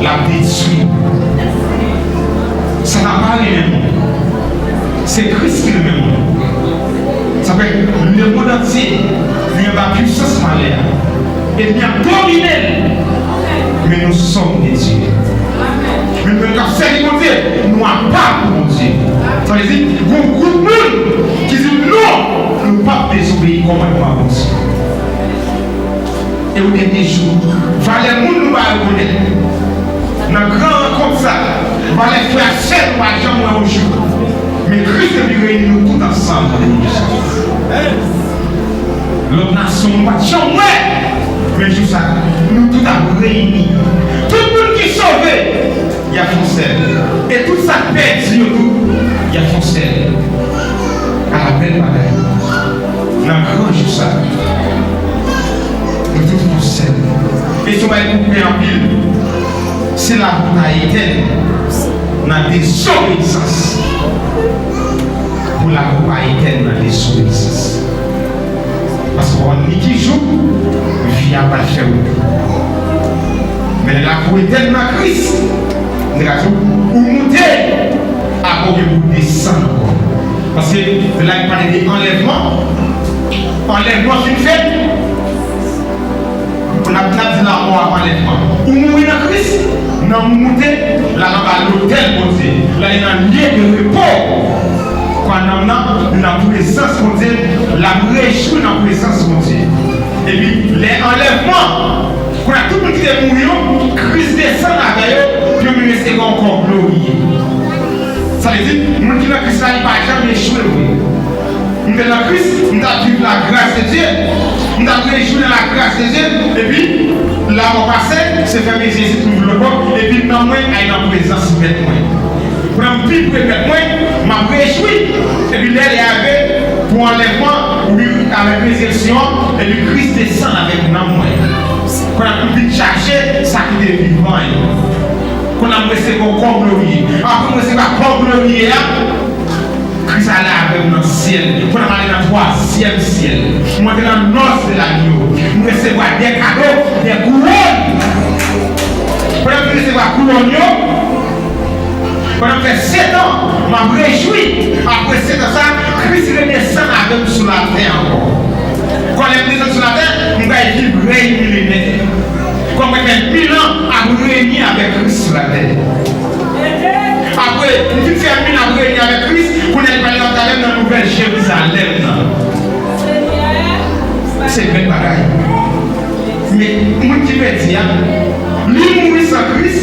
l ap detwi. Satan pa renmen moun. Se Kris ki renmen moun. Sa fè, lemonn antye, li anba pwisans malè a. Ènmi a domine l. Men nou sòm de Dye. Men nou menm k ap sèvi Bondye, nou apa pou Bondye. Sa vle di, gon gwoup moun ki di non, nou p ap dezobeyi kòmandman Bondye. E o dènye jou, valè moun nou pa rekonèt. Nan gran rankont sa, valè frè ak sè nou pa janm wè yon jou. Men Kris te vin reyini nou tout ansanm nan legliz. Lòt nasyon nou pa t janm wè. Men jou sa, nou tout ap reyini. Tout moun ki sove, y ap fè yon sèl. E tout sa k pèdi yo tou, y ap fè yon sèl. Ala bèl bagay. Nan gran jou sa, nou tout fè yon sèl. E se yon bagay ki pè anpil. Se la pou ta etèn nan dezobeyisans. Pou la pou pa etèn nan dezobeyisans. Paske w pa konn ni ki jou vi a pral fè wout li. Men lè la pou etèn nan Kris, m te ka di w, ou moute, apre w gen pou w desann ankò. Paske lè la pale de anlèvman, anlèvman fin fèt, n ap, n ap di lanmò ap anlèvman. Ou mouri nan Kris, nanm ou moute, l al anba lotèl Bondye. L ale nan lye de repo. Kwa nanm nan, li nan prezans Bondye, l ap rejwi nan prezans Bondye. Epi, lè anlèvman, kounye a tout moun ki te mouri yo, Kris desann avè yo, pou yo vin resevwa yon kò gloriye. Sa vle di, moun ki nan Kris la, li pa janm echwe vre. M te nan Kris, m t ap viv la grâce de Dieu, m t ap rejwi nan la grâce de Dieu, epi lanmò pase, se fèmen je zi pou m ouvri lòt bò, epi nanm mwen al nan prezans Mèt mwen. Pandan m pi pre Mèt mwen, m ap rejwi, epi lè lè a rive pou anlèvman, oubyen avèk rezirèksyon an, epi Kris desann avèk nanm mwen. Pandan m vin chache sa ki te vivan yo. Kounye a m resevwa kò gloriye. Apre m resevwa kò gloriye a, Kris ale avè m nan syèl. Kounye a m ale nan twazyèm syèl. M antre nan nòs de lagno. M resevwa de kado, de kouwòn. Pandan m resevwa kouwòn yo, Pandan m fè sèt an, m ap rejwi. Apre sèt an sa, Kris redesann avè m sou latè ankò. Kon lè m desann sou latè, m pral viv rèy milenè. Kon mwen fè mil an ap renye avèk Kris sou latè. Apre, m fin fè mil ap renye avèk Kris, kounye a li pral antre avè m nan Nouvèl Jerizalèm nan. Se bèl bagay. Men, moun ki pèdi a, li mouri san Kris,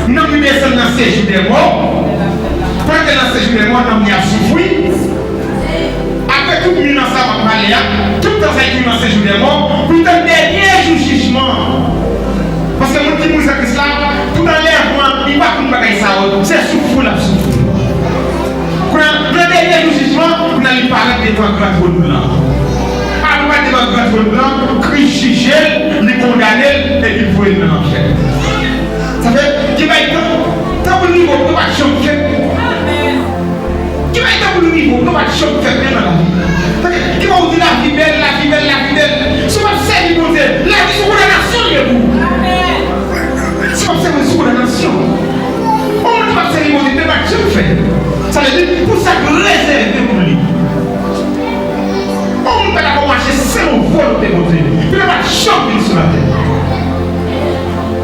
nanm li desann nan sejou dè mò. Pandan l nan sejou dè mò, nanm li ap soufri. Apre tout mil an sa w ap pale a, tout tan sa li nan sejou dè mò, pou l tann dènye jou jijman an. Paske moun ki mouri san Kris la, tout anlèvman, li pa konn bagay sa yo, se soufri l ap soufri. Kounye a, nan dènye jou jijman, kounye a li parèt devan gran twòn lan. Apre l parèt devan gran twòn lan, Kris jije l, li kondane l, epi l voye l nan lanfè. Sa fè, gen bagay tan, tan pou l rive w, pou pa t janm fèt. Gen bagay tan pou l rive w, pou pa t janm fèt menm nan lavi. Paske, gen bagay ou di lavi bèl, lavi bèl, lavi bèl. Si w pa t sèvi Bondye, lavi se kondanasyon l ye pou ou. Si w pa t sèvi, se kondanasyon. Yon moun ki p ap sèvi Bondye, li pa t janm fèt. Sa vle di, pou sa k rezève pou li. Yon moun pa dakò mache selon volonte Bondye. Li pa t janm vin sou latè.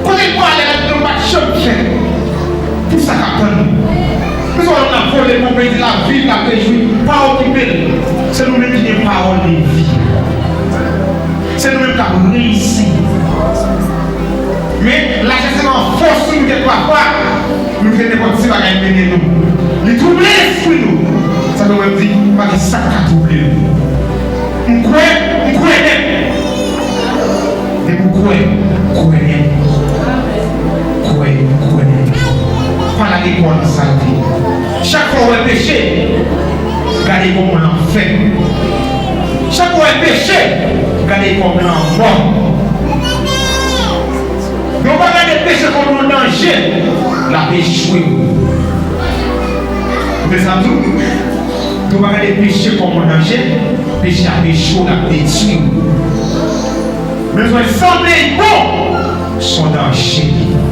Kote l prale a, li pa t janm fèt. Pou sa k ap tann nou. Mezanmi, w ap vole pou peyi, l ap viv, l ap rejwi. Pa okipe l. Se nou menm ki gen pawòl de vi. Se nou menm k ap reyisi. Men, lachè se nan fòs nou gen pafwa, nou fè nenpòt ti bagay mennen nou. Li twouble lespri nou. Sa fè mwen di, pa gen sa k ka twouble nou. M kwè, m kwè nèt. Depi w kwè, kwè nèt. Kwè, kwè nèt. Pa lage kò w nan salte. Chak fwa w wè peche, gade kòman l anfè. Chak fwa w wè peche, gade kòman l anmò. Lè w pa gade peche kòm yon danje, l ap echwe w. Ou tande sa m di w? Lè w pa gade peche kòm yon danje, peche ap echwe w, l ap detwi w. Men w sanble l bon, se yon danje li ye.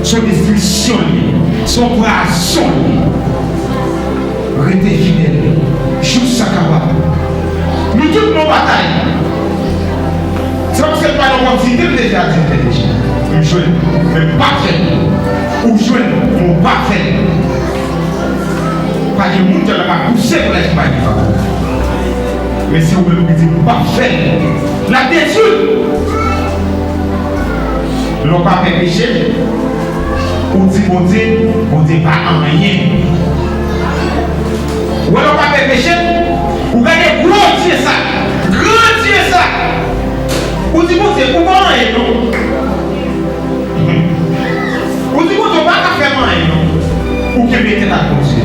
Se yon destriksyon li ye. Se yon pwazon li ye. Rete fidèl jouk sa kapab. Nou tout nan batay. Se pa paske m pa nan kontinite m deja di m te deja. M jwenn, men m pa fè l. Ou jwenn, men w pa fè l. Pa gen moun ki ap pouse pou lèspri pa gen favè. Men se ou menm ki di m pa fè l. L ap detwi w. Lè w pa pè peche, ou di Bondye, Bondye pa anyen. Ou wè lè w pa pè peche, ou gade gwo Dye sa, gran Dye sa. Ou di Bondye, ou pa anyen non. Ou di Bondye, ou pa ka fè m anyen non. Ou kenbe tèt ak Bondye.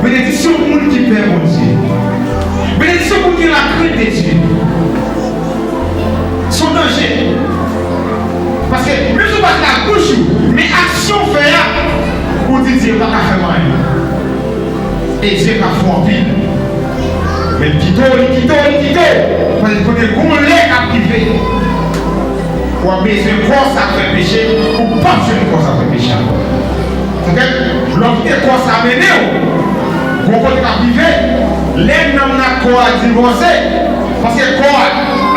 Benediksyon pou moun ki pè Bondye. Benediksyon pou moun ki gen lakrent de Dye. Se yon danje. Paske menm si w pa di l ak bouch ou, men aksyon w fè a, ou di Dye pa ka fè m anyen. E Dye ka fè w anpil. Men li kite w, li kite w, li kite w. Paske kote gon lè k ap rive, w ap bezwen kò sa k fè peche, ou p ap jwenn kò sa k fè peche ankò. Oke? Lè w kite kò sa mennen w, gon kote k ap rive, lè nanm nan ak kò a divòse, paske kò a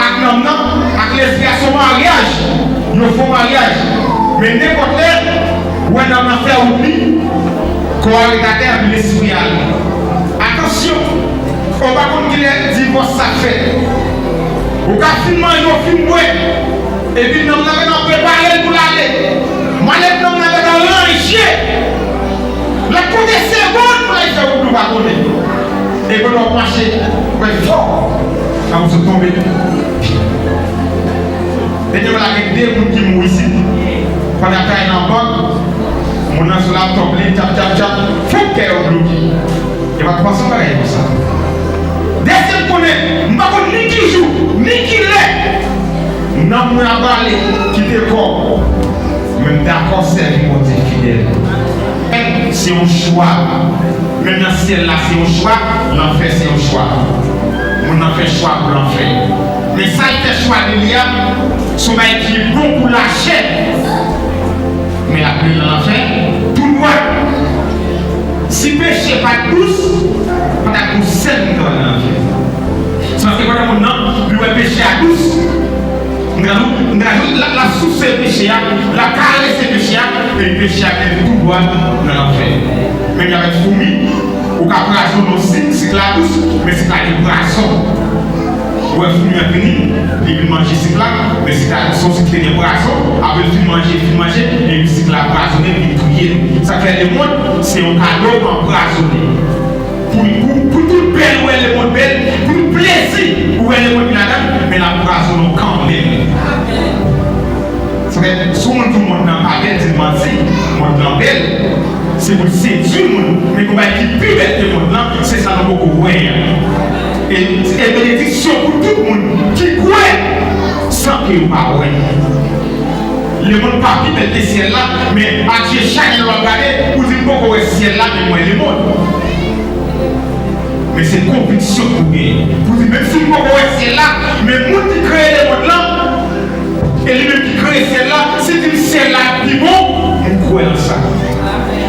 ak nanm nan, ak lespri a se yon maryaj, yo fè yon maryaj. Men nenpòt lè, ou wè nanm nan fè wout li, kò a ret atè, epi lespri a ale. Atansyon, ou pa konn kilè divòs sa fèt. Ou ka fin manje, ou fin bwè, epi nanm nan gentan prepare l pou l ale. Malèt nanm nan gentan ranje. L ap konte segonn pou l al fè wout li, ou pa konnen. E pandan w ap mache, ou wè fò, sa moun sot tonbe. Dènyèman la, gen de moun ki mouri isit. Pandan y ap travay nan bank, moun nan sou laptòp li, tchap, tchap, tchap, foup, kè yo bloke. E pa t panse yon bagay konsa. Dèske m konnen, m pa konn ni ki jou, ni ki lè nanm mwen ap ale kite kò m, men m dakò sèvi Bondye fidèl. Se yon chwa. Menm nan syèl la, se yon chwa, lanfè, se yon chwa. Moun nan fè chwa pou lanfè. Men sa l fè chwa de li a, se yon bagay ki bon pou lachè. Men l ap mennen l nan lanfè tou dwat. peche pa t dous, pa t ap gon sèl moun k ap al nan lanfè. Se paske pandan moun nan, li wè peche a dous. M ta di w, m ta di w, l ap, l ap souse peche a, l ap karese peche a, epi peche a mennen l tou dwat nan lanfè. Menm jan avèk foumi, ou ka pwazonnen yon sik, sik la dous, men sik la gen pwazon. Ou wè foumi an vini, li vin manje sik la, men sik la se yon sik ki te gen pwazon, apre l fin manje, fin manje, epi sik la pwazonnen, li touye l. Sa fè lemonn se yon kado anpwazonnen. Pou, pou, pou tout bèl ou wè lemonn bèl, pou tout plezi ou wè lemonn gen ladan l, men l ap pwazonnen w kanmenm. Sa fè, si yon moun di w monn nan pa bèl, di l manti, monn nan bèl. Se pou l sedui moun, men gon bagay ki pi bèl ke monn nan, se sa nou poko wè a. E, e benediksyon pou tout moun ki kwè san ke yo pa wè. Lemonn pa pi bèl ke syèl la, men adye chak lè w ap gade, ou di m poko wè syèl la, men m wè lemonn. Men se konviksyon pou w genyen. Pou w di, menm si m poko wè syèl la, men moun ki kreye lemonn lan, e li menm ki kreye syèl la, si l di m syèl la pi bon, m kwè nan sa.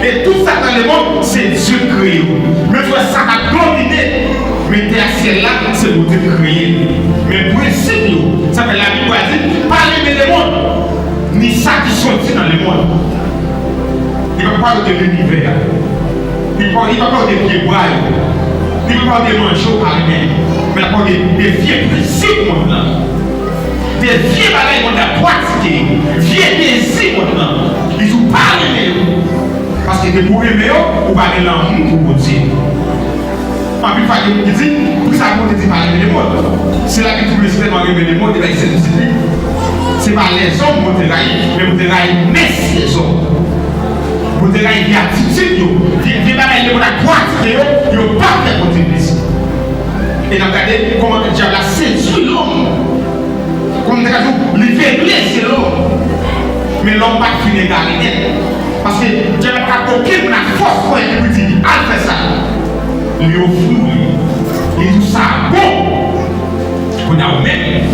E tout sa k nan lemonn, se Dye k kreye yo. Men frè, sa k ap domine, men tè a, syèl la, se Bondye k kreye l. Men prensip yo, sa fè Labib pral di, pa renmen lemonn, ni sa ki soti nan lemonn. Li p ap pale de linivè a. Li p ap, li p ap pale de pyebwa yo. Li p ap pale de manje w pa renmen. Men l ap pale de, de vye prensip monn nan. De vye bagay monn nan pratike. Vye dezi monn nan. Li di w pa renmen yo. Paske depi w renmen yo, ou pa gen lanmou pou Bondye. Anpil fwa, gen moun ki di, poukisa Bondye di pa renmen lemonn? Si Labib di Bondye tèlman renmen lemonn, ebyen, se pitit li. Se pa lèzòm Bondye rayi, men Bondye rayi mès lèzòm. Bondye rayi vye atitid yo, vye, vye bagay lemonn ap pratike yo, yo pa fè Bondye plezi. E n ap gade kòman dyab la sedui lòm. Kòm m te ka di w, li vegle zye lòm. Men lòm pa t fin egare nèt. Paske dyab la pa ka okenn moun ak fòs pou epi pou di, al fè sa. Li ofri w li. Li di w sa bon. Kounye a ou menm,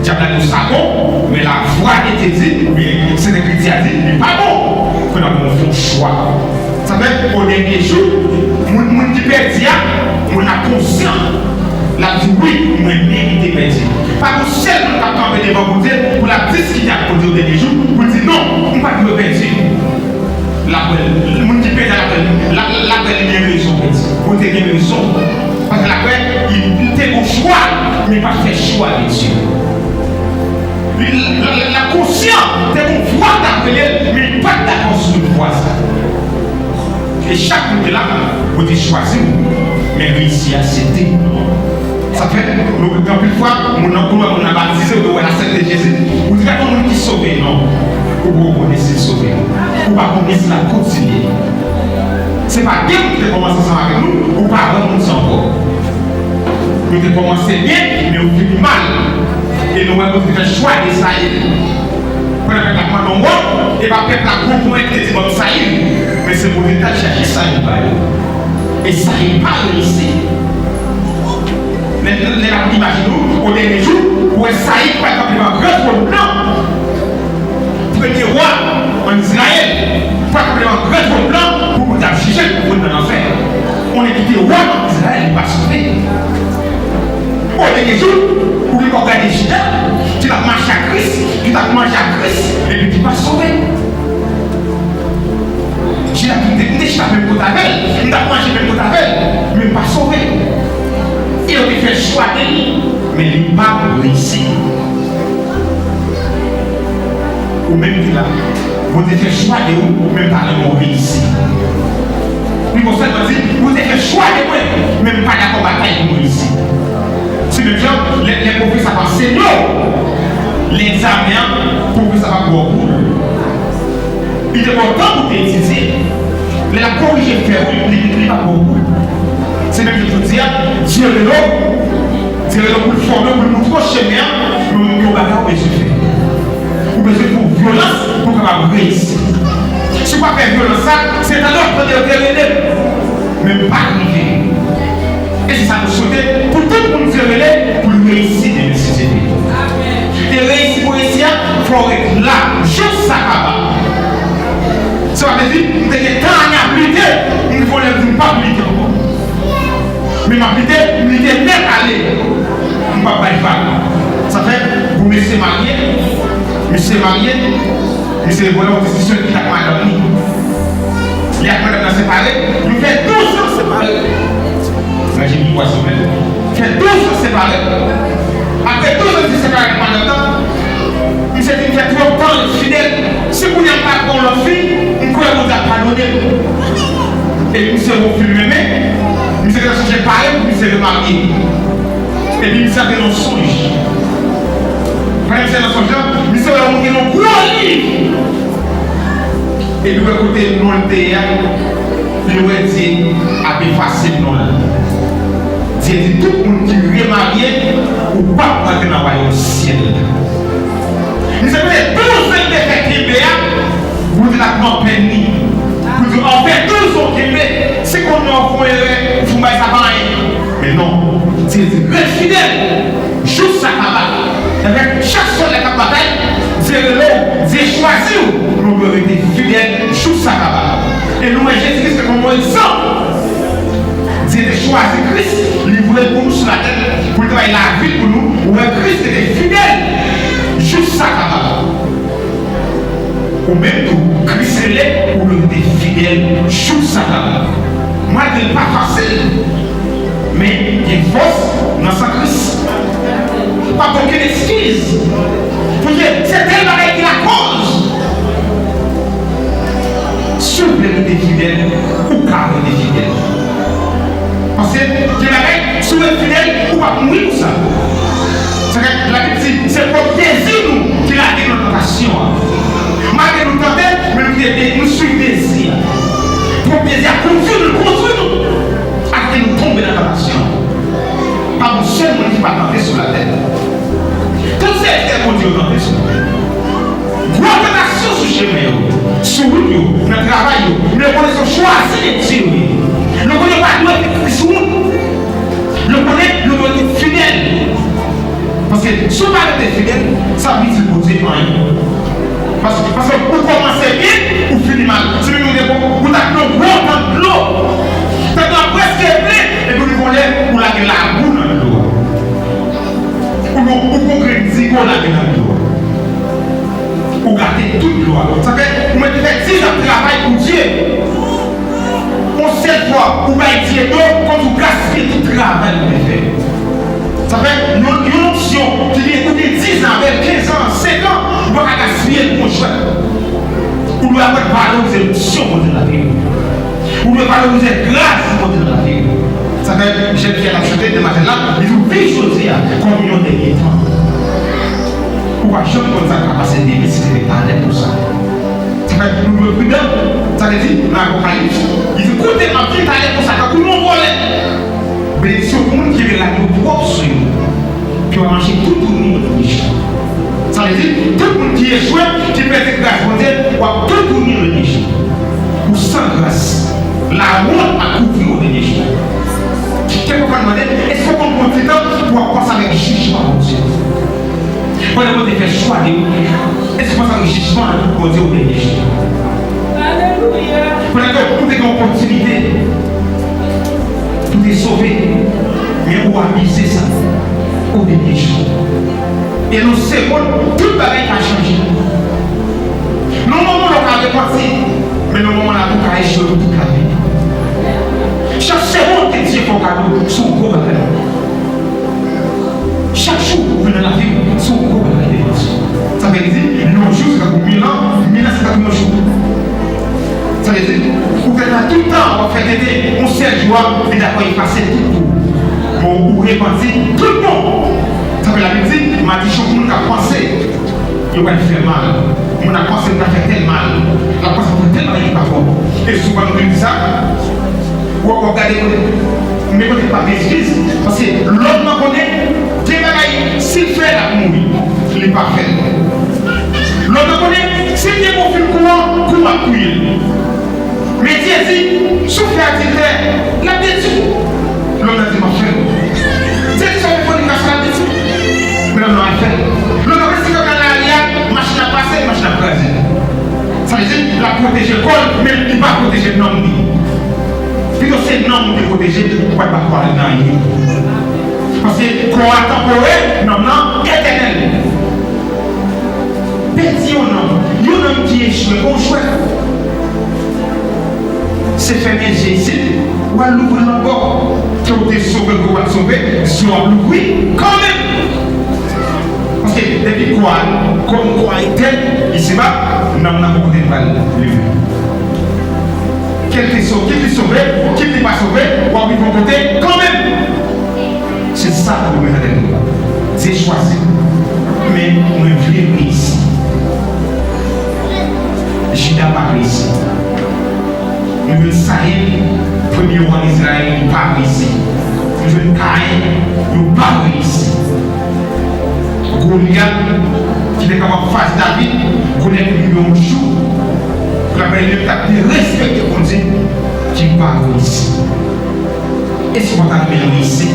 dyab la di w sa bon, men lavwa de Dye di, oubyen Sent Ekriti a di, li pa bon. Kounye a ou menm ou fè yon chwa. Sa fè, o dènye jou, moun, moun ki pèdi a, moun la konsyan. L ap di, wi, mwen merite pèdi. Pa gon sèl moun k ap kanpe devan Bondye pou l ap diskite ak Bondye o dènye jou, pou l di, non, m pa t dwe pèdi. L ap wè, moun ki pèdi a, l ap wè, l ap, l ap wè li gen rezon pèdi. Bondye gen rezon. Paske l ap wè, li, li te gon chwa, men li pa t fè chwa de Dye. Li, l, l, l ap konsyan, te gon vwa k t ap rele l, men li pa t dakò sou vwa sa. E chak moun ki la, Bondye chwazi w, men reyisi a se te. Sa fè, nou, gen anpil fwa, moun nan, pou moun nan batize, ou wè l aksepte Jezi, ou di, gade yon moun ki sove, non. Ou poko konnen si l sove. Ou pa konnen si l ap kontinye. Se pa de moun ki te kòmanse ansanm avèk nou, ou pa wè moun sa ankò. Nou te kòmanse byen, men ou fini mal. E nou wè Bondye fè chwa de Sayil. Pandan pèp la ap mande yon wòb, e pa pèp la gwo pwen ki te di, ban m Sayil. Men se Bondye ki t al chache Sayil ba yo. E Sayil pa reyisi. Lè, lè n ap imajine w, o dènye jou, ou wè Sayil pral kanpe devan gran twòn nan. Premye wa ann Izrayèl, pral kanpe devan gran twòn nan pou Bondye ap jije l pou moun nan lanfè. Konnen ki te wa ann Izrayèl, li pa sove. O dènye jou, ou gen kòb gade Jida, ki t ap mache ak Kris, ki t ap manje ak Kris, epi ki pa sove. Jida di, m te, m te chita menm kote avè l, m t ap manje menm kote avè l, men m pa sove. E yo te fè chwa de li, men li pa reyisi. Ou menm ki la, Bondye fè chwa de ou, men pa renmen w reyisi. Li konsa l di, Bondye fè chwa de mwen, men m pa dakò batay pou m reyisi. Se menm jan, lè, lè pwofesè ap anseye w, lè egzamen an, pwofesè ap ba w boul. Li te ba w tan pou w te etidye. Lè l ap korije fè w, li, li, li pa ba w boul. Se menm jan jodi a, Dye rele w, Dye rele w pou l fòme w, pou l montre w chemen an, men yon bagay ou bezwen fè. Ou bezwen fè yon vyolans pou w kapab reyisi. Si w pa fè vyolans sa, se tande w ap tande yo te rele m, men m pa rive. E se sa nou swete pou tout moun Dye rele, pou l reyisi demen si Dye vle. E reyisi pou reyisi a, fò w ret la, jis sa kaba. Sa vle di, m te gen tan ane ap lite, m rive yon lè m di, p ap lite ankò. Men m ap lite, m lite nèt ale. M p ap bay vag. Sa fè, pou mesye marye, mesye marye, misye vòlè yon diskisyon li ak madanm li. Li ak madanm nan separe, yo fè douz an separe. Ranje pou twa semèn. Fè douz an separe. Apre douz an di separe ak madanm nan, misye di m fè twòp tan ret fidèl. Si kounye a m pa gen yon lòt fi, m kwè Bondye ap padone m. Epi misye wè yon fim menm, misye te sonje pare pou misye remarye. Epi misye te nan sonj. Pandan misye nan sonj lan, misye wè yon moun gen yon gwo liv. Epi wè kote non l te ye a, li wè Dye ap efase non l. Dye di tout moun ki remarye ou p ap rantre nan wayòm syèl la. Misye mete douz an li te fè kenbe a, Bondye t ap nan penn li. Pou di, an fè douz an w kenbe, se kounye a w fè yon erè, ou fè yon bagay sa pa anyen. Men non, Dye di, ret fidèl. Jou sa kaba. Avèk chak sòlda k ap batay, Dye rele w, Dye chwazi w, men w dwe rete fidèl jou sa kaba. E nou wè Jezi Kris te kòm yon egzanp. Dye te chwazi Kris, li voye l pou nou sou latè, pou l te bay lavi l pou nou. Ou wè Kris te fidèl jou sa kaba. Ou menm tou, Kris rele, ou dwe rete fidèl jou sa kaba. Malgre l pa fasil, men gen fòs nan san Kris. Pa gen okenn eskiz pou di se tèl bagay ki lakòz. Si w vle rete fidèl, ou ka rete fidèl. Paske gen bagay, si w ret fidèl, ou p ap mouri pou sa. Sa fè Labib di, se pwòp dezi nou ki lage nou nan tantasyon an. Malgre nou tante, men nou kite de-, nou swiv dezi a. Pwòp dezi a kondui nou, kondui nou. Ap fè nou tonbe nan tantasyon. Pa gen yon sèl moun ki pa tante sou latè. Tout sèvitè Bondye yo tante sou latè. Gwo tantasyon sou chemen yo, sou wout yo, nan travay yo, men yo konnen se yon chwazi de Dye yo ye. Yo konnen yo pa dwe fè Kris wont. Yo konnen yo dwe rete fidèl. Paske si w pa rete fidèl, sa p itil Bondye anyen. Paske, paske ou kòmanse byen, ou fini mal. Se menm jan ou te pran, ou t ap nan gwo tan dlo. Tan dlo a prèske plen, epi ou rive yon lè, ou lage labou nan dlo a. Ou, ou, ou pran grenn zigo lage nan dlo a. Ou gate tout dlo a. Sa fè, ou mèt fè diz an travay pou Dye. Yon sèl fwa, ou bay Dye do, kòmsi ou gaspiye tout travay ou te fè. Sa fè, yon, yon onksyon ki gen, ou gen diz an avè l, kenz an, senk an, ou pa ka gaspiye l pou yon jwèt. Ou dwe aprann valorize onksyon Bondye nan lavi w. Ou dwe valorize gras Bondye nan lavi w. Sa fè jèn fi a t ap chante demwazèl la, li di w viv jodi a kòm yon dènye tan. Ou pa janm konn sa k ka pase demen si se te talè konsa. Sa fè nou dwe pridan. Sa vle di, nan Apokalips, li di, koute, m ap vin talè konsa, tankou yon vòlè. Benediksyon pou moun ki rele lavi yo pwòp sou yo. Pou yo mache toutouni yon dènye jou. Sa vle di, tout moun ki echwe, ki pèdi gras Bondye, w ap toutouni yon dènye jou. Ou san gras. Lawont ap kouvri w yon dènye jou. Kèlkefwa n mande, èske w konn pran ti tan pou w ap panse avèk jijman Bondye? Pandan Bondye fè chwa de ou, èske w panse avèk jijman Bondye yon dènye jou? Alelouya! Pandan ke ou te gen opòtinite pou te sove, men ou abize sa o dènye jou. E nan segonn, tout bagay ka chanje. Nan moman w ka repanti, men nan moman la tou ka echwe pou tout lavi. Chak segonn ke Dye fè w kado, se yon gwo bagay. Chak jou ou vin nan lavi m, se yon gwo bagay devan Dye. Sa vle di, yon jou se tankou mil an, mil an se tankou yon jou. Sa vle di, ou fè sa tout tan, w ap fè tenten, yon sèl jou a, li dakò efase tout pou ou. Bon, ou repanti, tout bon. Sa vle Labib di, madichon pou moun k ap panse. Yo pral fè mal. Moun ap panse yo pral fè tèl mal. L ap panse pou tèl bagay ki pa bon. E souvan nou toujou di sa. W ap, w ap gade kote, men kote k pa gen eskiz. Paske lòm nan konnen, gen bagay, si l fè l, l ap mouri. Li pa fè l. Lòm nan konnen, si l gen bon fil kouran, kouran ap touye l. Men Dye di, si w fè adiltè, l ap detwi w. Lòm nan di, m ap fè l. Dye di, si w fè fònikasyon, l ap detwi w. Men lòm nan al fè l. Lòm nan di, si w al nan lari a, machin ap pase, machin ap kraze. Sa vle di, l ap pwoteje kò l, men li pa pwoteje nanm li. Pito se nanm ou te pwoteje, ou pa t ba kò a nan anyen. Paske kò a tanporè, nanm nan etènèl. Pèdi yon nanm, yon nanm ki echwe, pa yon jwèt. Se fèmen je isit, w al louvri l lòt bò. Ke w te sove, ke w pa t sove, je w ap louvri kanmenm. Paske depi kò a, kò, kò a etèn, isiba, nanm nan gon kote l pral leve. Kèlkeswa, kit li sove, kit li pa sove, w ap rive yon kote kanmenm. Se sa pou mwen nan tèt mwen. Dye chwazi m. Men mwen vle reyisi. Jida pa reyisi. Nou jwenn Sayil, premye wa Izrayèl, li pa reyisi. Nou jwenn Kayen, yo pa reyisi. Golyat, ki te kapab fas David, Golyat te rive yon jou, pou l ap pale de moun k ap derespekte Bondye, ki pa reyisi. Èske w ta renmen reyisi?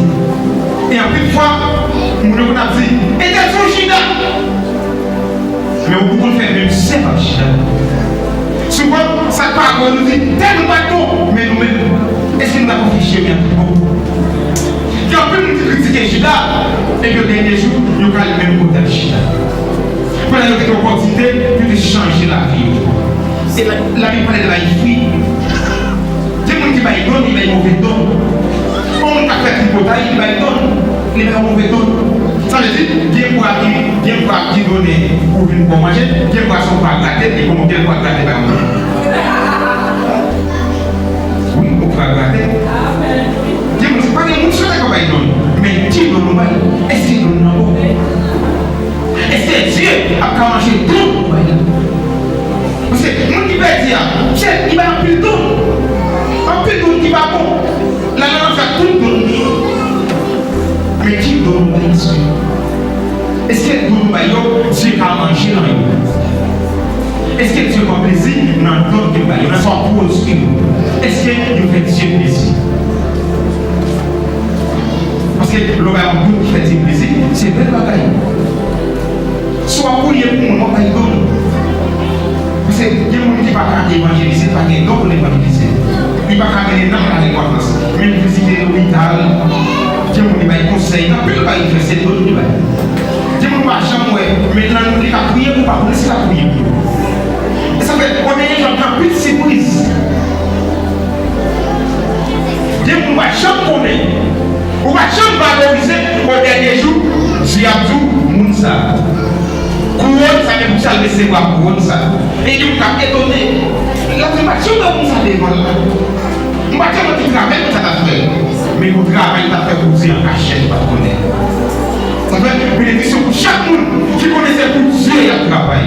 E anpil fwa, moun yo konn ap di, "Entèl se yon Jida." Men ou konn fè menm sèm ak Jida. Souvan, sa k pa bon, nou di, "Tèl moun pa t bon," men nou menm, èske nou ta konfye chemen an tout bon? Gen anpil moun ki kritike Jida, epi yo dènye jou, yo ka al menm kote ak Jida. Pandan yo te gen opòtinite pou yo te chanje lavi yo. E la, Labib pale de bay fwi. Gen moun ki bay don, li bay move don. Yon moun k ap fè tripotay, li bay don, li bay move don. Sa vle di, gen bwa ki, gen bwa ki donnen ou vin bon manje, gen bwa se yon bwa grate, li bon, gen bwa grate bay moun. Wi, yon bwa grate. Gen moun, se pa gen moun sou tè k ap bay don, men ki don nou bay? Èske don nan bon? Èske Dye ap ka manje don nou bay la? Paske moun ki pèdi a, Dye li bay anpil don. Anpil don ki pa bon. L al nan lanfè ak tout don li. Men ki don nou bay Dye? Èske don nou bay yo, Dye ka manje nan yo? Èske Dye pran plezi nan don ke m bay yo, nan sa w pwodui yo? Èske yo fè Dye plezi? Paske lè w bay yon don ki fè Dye plezi, se bèl bagay. Si w ap priye pou moun, w ap bay don. Paske gen moun ki pa ka evanjelize, li pa gen don pou l evanjelize. Li pa ka mennen nanm nan repantans. Men li vizite lopital, gen moun li bay konsèy, nan pil bagay li fè, se don li bay. Gen moun ou pa janm wè, men nan li ka priye pou pa konnen si l ap priye pou yo. E sa fè, ou dènye jou ap gen anpil sipriz. Gen moun ou pa janm konnen, ou pa janm valorize, o dènye jou, Dye ap di w, moun sa. Kouwòn sa, men pou sa l resevwa kouwòn sa. E gen moun k ap etone. L ap di, "M pa t janm wè moun sa devan la. M pa t janm wè ki travay moun sa t ap fè." Men gon travay li t ap fè pou Dye an kachèt, li pa t konnen. Sa fè benediksyon pou chak moun ki konnen se pou Dye y ap travay.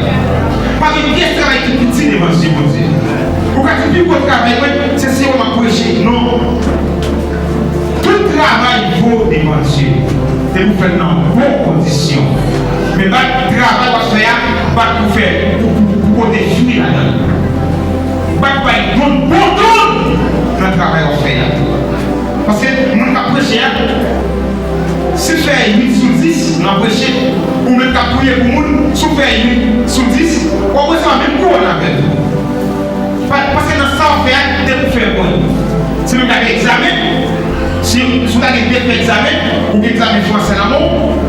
Pa gen pyès travay ki piti devan zye Bondye. Ou ka di, "Pi gwo travay mwen, se si m ap preche." Non. Tout travay vo devan Dye. Depi w fè l nan bon kondisyon. Men bat travay w ap fè a, bat pou fè, pou, pou, pou pote fwi ladan l. Bat bay bon, bon don nan travay w ap fè a. Paske moun k ap preche a, si w fè uit sou dis nan preche, ou menm k ap priye pou moun, si w fè uit sou dis, w ap resevwa menm kouwòn avè l. Pa, paske nan sa w ap fè a, depi w fè bon. Si menm w ta gen egzamen, si, si w ta gen defen egzamen, ou gen egzamen fransè nan men w,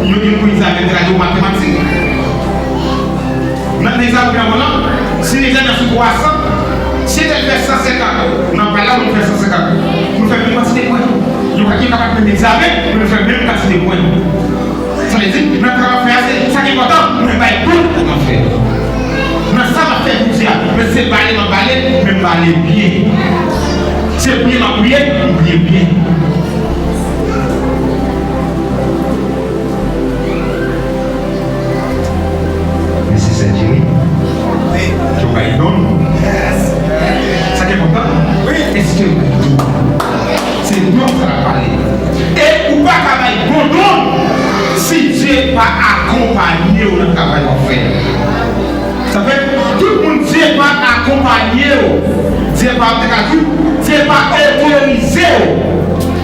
yo gen pou egzamen tradui matematik. Nan, nan egzamen nan men w lan, si egzamen an sou twa san, si entèl fè san senkant, nan pal la, ou fè san senkant. Nou fè menm kantite pwen. Yo ka, yo kapab menm egzamen, men nou fè menm kantite pwen. Sa vle di, nan travay w ap fè a, se sa ki enpòtan, men bay tout nan fè. Nan sa m ap fè pou Dye a, men se bale m ap bale, men m bale byen. Se priye m ap priye, m priye byen. Mèsi, Sè Jerry. Ke w bay don. Sa ki enpòtan, èske w bay don? Se don sa l ap pale. E ou pa ka bay bon don si Dye pa akonpanye w nan travay w ap fè. Sa fè, tout moun Dye pa akonpanye w, Dye pa, te ka di w, Dye pa otorize w,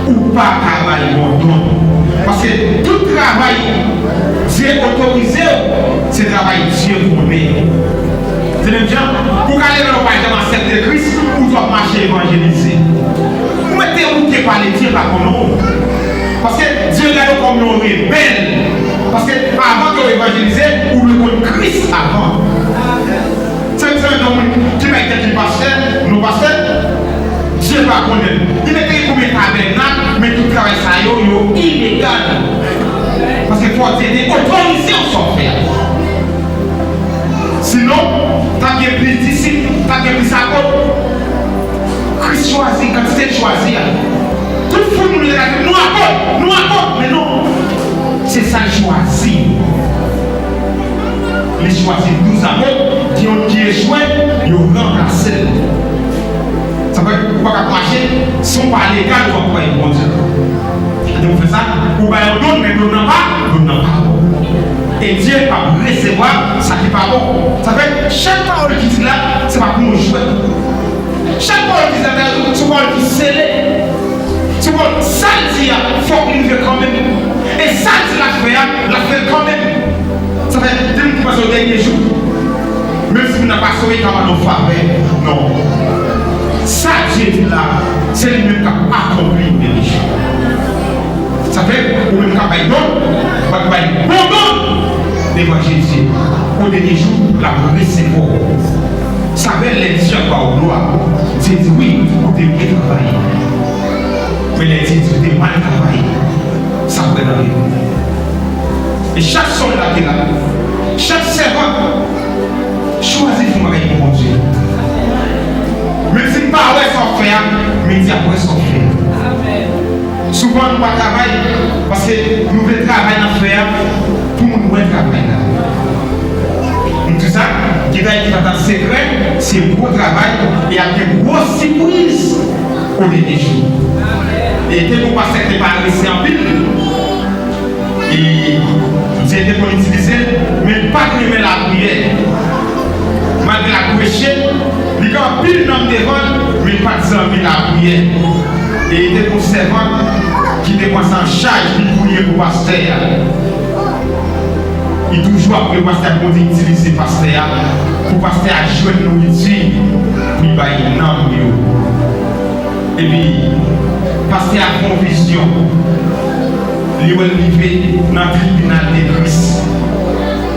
ou pa ka bay bon don. Paske tout travay Dye otorize w, se travay Dye konnen. Se menm jan, pou w ka leve lè w pa janm aksepte Kris, ou t ap mache evanjelize. Pale, Dye pa konnen w. Paske Dye gade w kòm yon rebèl. Paske avan ke w evanjelize, ou dwe konn Kris avan. Se menm jan yon moun ki bay tèt li pastè, non pastè, Dye pa konnen l. Li mete gen konbyen tabènak, men tout travay sa yo, yo ilegal. Paske fò Dye te otorize w sa w fè a. Sinon, t ap gen plis disip, t ap gen plis apot. Kris chwazi kantite l chwazi a. Tout foul moun yo te ka di, "Nou apot, nou apot," men non. Se sa l chwazi. Li chwazi douz apot, gen youn ki echwe, yo ranplase l. Sa fè, ou pa ka mache, si w pa legal, ou pa ka bay Bondye. Lè w fè sa, ou bay yon don, men don nan pa, don nan pa bon. E Dye p ap resevwa sa ki pa bon. Sa fè, chak pawòl ki di la, se pa pou yon jwèt. Chak pawòl ki di la, se yon pawòl ki sele. Se yon pawòl, sa l di a, fòk li rive kanmenm. E sa l di l ap fè a, l ap fè l kanmenm. Sa fè, gen moun ki panse o dènye jou, menm si moun nan pa sove, li ka ba nou favè. Non. Sa Dye di la, se li menm k ap akonpli o dènye jou. Sa fè, ou menm k ap bay don, w ap bay bon don devan Jezi. O dènye jou, l ap resevwa w. Sa fè, lè Dye ap ba w glwa, Dye di, "Wi, ou te byen travay." Men lè Dye di, "Ou te mal travay," sa ap pran nan men w. E chak sòlda ki la, chak sèvant, chwazi fè yon bagay pou Bondye. Menm si n pa wè sa w ap fè a, men Dye ap wè sa w ap fè a. Souvan nou pa travay, paske nou vle travay n ap fè a pou moun wè travay la. M di sa, gen bagay ki pa t ap sekrè, se gwo travay, e ap gen gwo sipriz o dènye jou. E te gen yon pastè ki te parese anpil. E Dye te konn itilize l, men l pa t renmen lapriyè. Malgre l ap preche, li gen anpil nonm devan l, men l pa t zanmi lapriyè. E te gen yon sèvant ki te pran sa an chaj, li priye pou pastè a. Li toujou ap priye pou pastè a, pou Bondye itilize pastè a, pou pastè a jwenn nouriti pou l bay nanm yo. Epi, pastè a fè yon vizyon. Li wè l rive nan tribinal de Kris.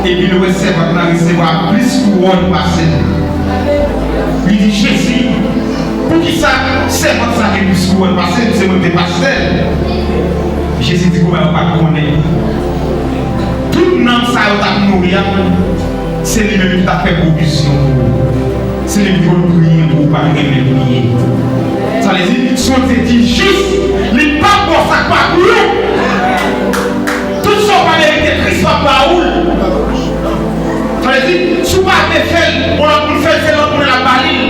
Epi, li wè sèvant lan resevwa plis kouwòn pase l. Li di, "Jezi, poukisa sèvant sa gen plis kouwòn pase m? Se mwen ki te pastè l." Jezi di, "Kouman ou pa t konnen? Tout nanm sa yo t ap nouri a, se li menm ki t ap fè pwovizyon pou ou. Se li menm ki konn priye pou ou pa t renmen priye." Sa vle di, si w te di jis, li p ap ba w sa k pa pou ou. Tout sa w pa merite, Kris p ap ba ou l. Sa vle di, si w pa vle fè l, yon lòt moun fè l, se lòt moun nan l ap ba li l.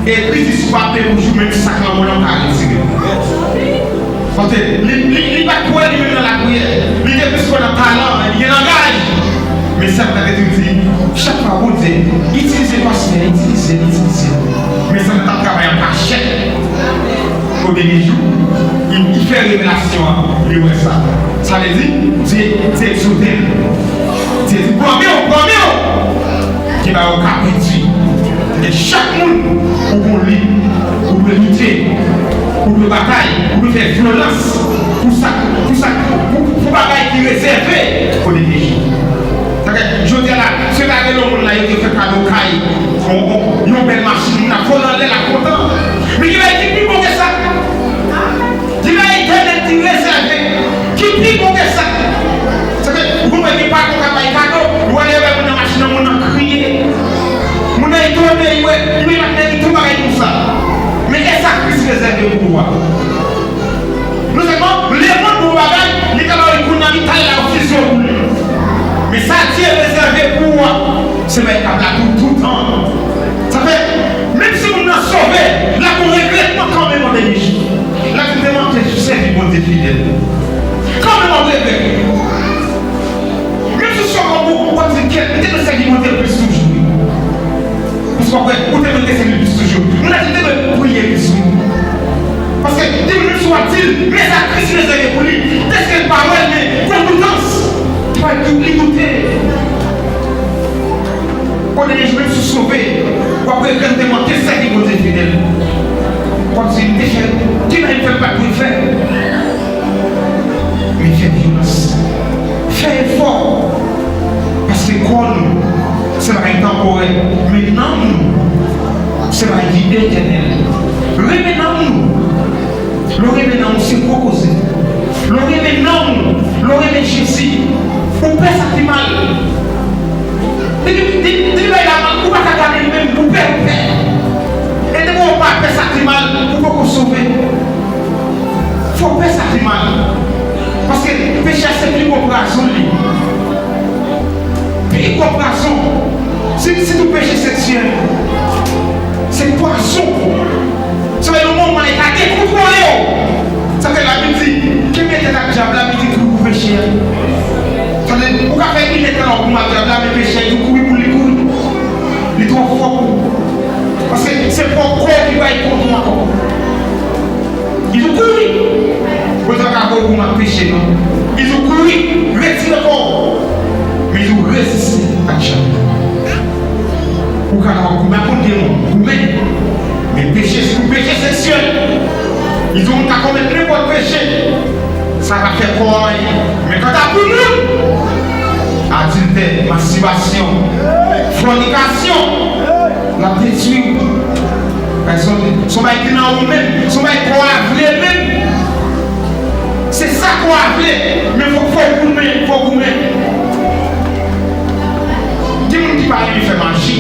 E Kris di, si w pa peye pou jou, menm sak lanmò nan ka retire. Paske li, li, li pa t kwè li menm nan lapriyè. Li te plis kwè nan talan, li gen langaj. Men sèvant lan te toujou di, chak fwa Bondye, itilize pastè, itilize, itilize. Men sèvant lan t ap travay an kachèt. O dènye jou, li, li fè revelasyon an, li wè sa. Sa vle di, Dye, Dye egzòte l. Dye di, "Pran men w, pran men w." Gen bagay ou ka pèdi. E chak moun, ou gon lit, ou dwe lite, ou dwe batay, ou dwe fè vyolans pou sa, pou sa, pou, pou bagay ki rezève pou dènye jou. Sa fè, jodi a la, si yo ta rele yon moun la, yo te fè kado kay, yon, yon, yon bèl machin, moun ap vole anlè, l ap kontan. Men gen bagay ki pi bon ke sa. Gen bagay Etènèl ki rezève, ki pi bon ke sa. Sa fè, ou konprann gen patwon k ap bay kado, ou wè lè yo bay moun nan machin nan, moun nan kriye. Moun nan etone, li wè, li wè nèg tou bagay konsa. Men e sa Kris rezève pou ou a? Non sèlman lemonn bon bagay, li ka ba ou l kounye a, li t al la, ou fizye pou li. Men sa Dye rezève pou ou a, se bagay k ap la pou toutan. Sa fè, menm si moun nan sove, l ap gon regrètman kanmenm an dènye jou. L ap di, "M te manke sèvi Bondye fidèl." Kanmenm w ap regrèt. Menm si w sove, w ap di, "Kèt, m te dwe sèvi Bondye plis toujou." Paske w ap wè, ou te dwe sèvi l plis toujou. Moun nan di, "M te dwe priye plis, wi." Paske Kò nou, se bagay tanporè, men nanm nou, se bagay ki etènèl. Renmen nanm nou. Lè w renmen nanm ou, se gwo koze. Lè w renmen nanm ou, lè w renmen Jezi, ou pè sa ki mal. Depi, depi, depi bagay la mal, ou pa ka gade l menm, ou pè, ou pè. E depi w pa pè sa ki mal, ou poko sove. Fò w pè sa ki mal. Paske peche a se pi gwo pwazon li. Pi gwo pwazon. Si, sitou peche seksyèl. Se pwazon. Sa vle di yon moman e ka dekontwole w. Sa fè Labib di, kenbe tèt ak dyab la, men li kouri pou peche a. Sa vle di, ou ka fè inèdtan w ap goumen ak dyab la, men peche a, li kouri pou li kouri. Li twò fò pou ou. Paske se pwòp kò w ki bay kont ou ankò. Li di w kouri. Bondye pa ka voye w goumen ak peche, non. Li di w kouri, retire kò w. Men li di w reziste ak dyab la. Ou ka goumen ak yon demon, goumen. Men peche, sitou peche seksyèl. Li di w moun ka komèt nenpòt peche. Sa pa fè kò w anyen. Men kanta pou moun, adiltè, mastibasyon, fònikasyon, l ap detwi w. Paske se yon, se yon bagay ki nan ou menm, se yon bagay kò a vle menm. Se sa kò a vle, men fò, fò w goumen, fò w goumen. Gen moun ki pa renmen fè maji,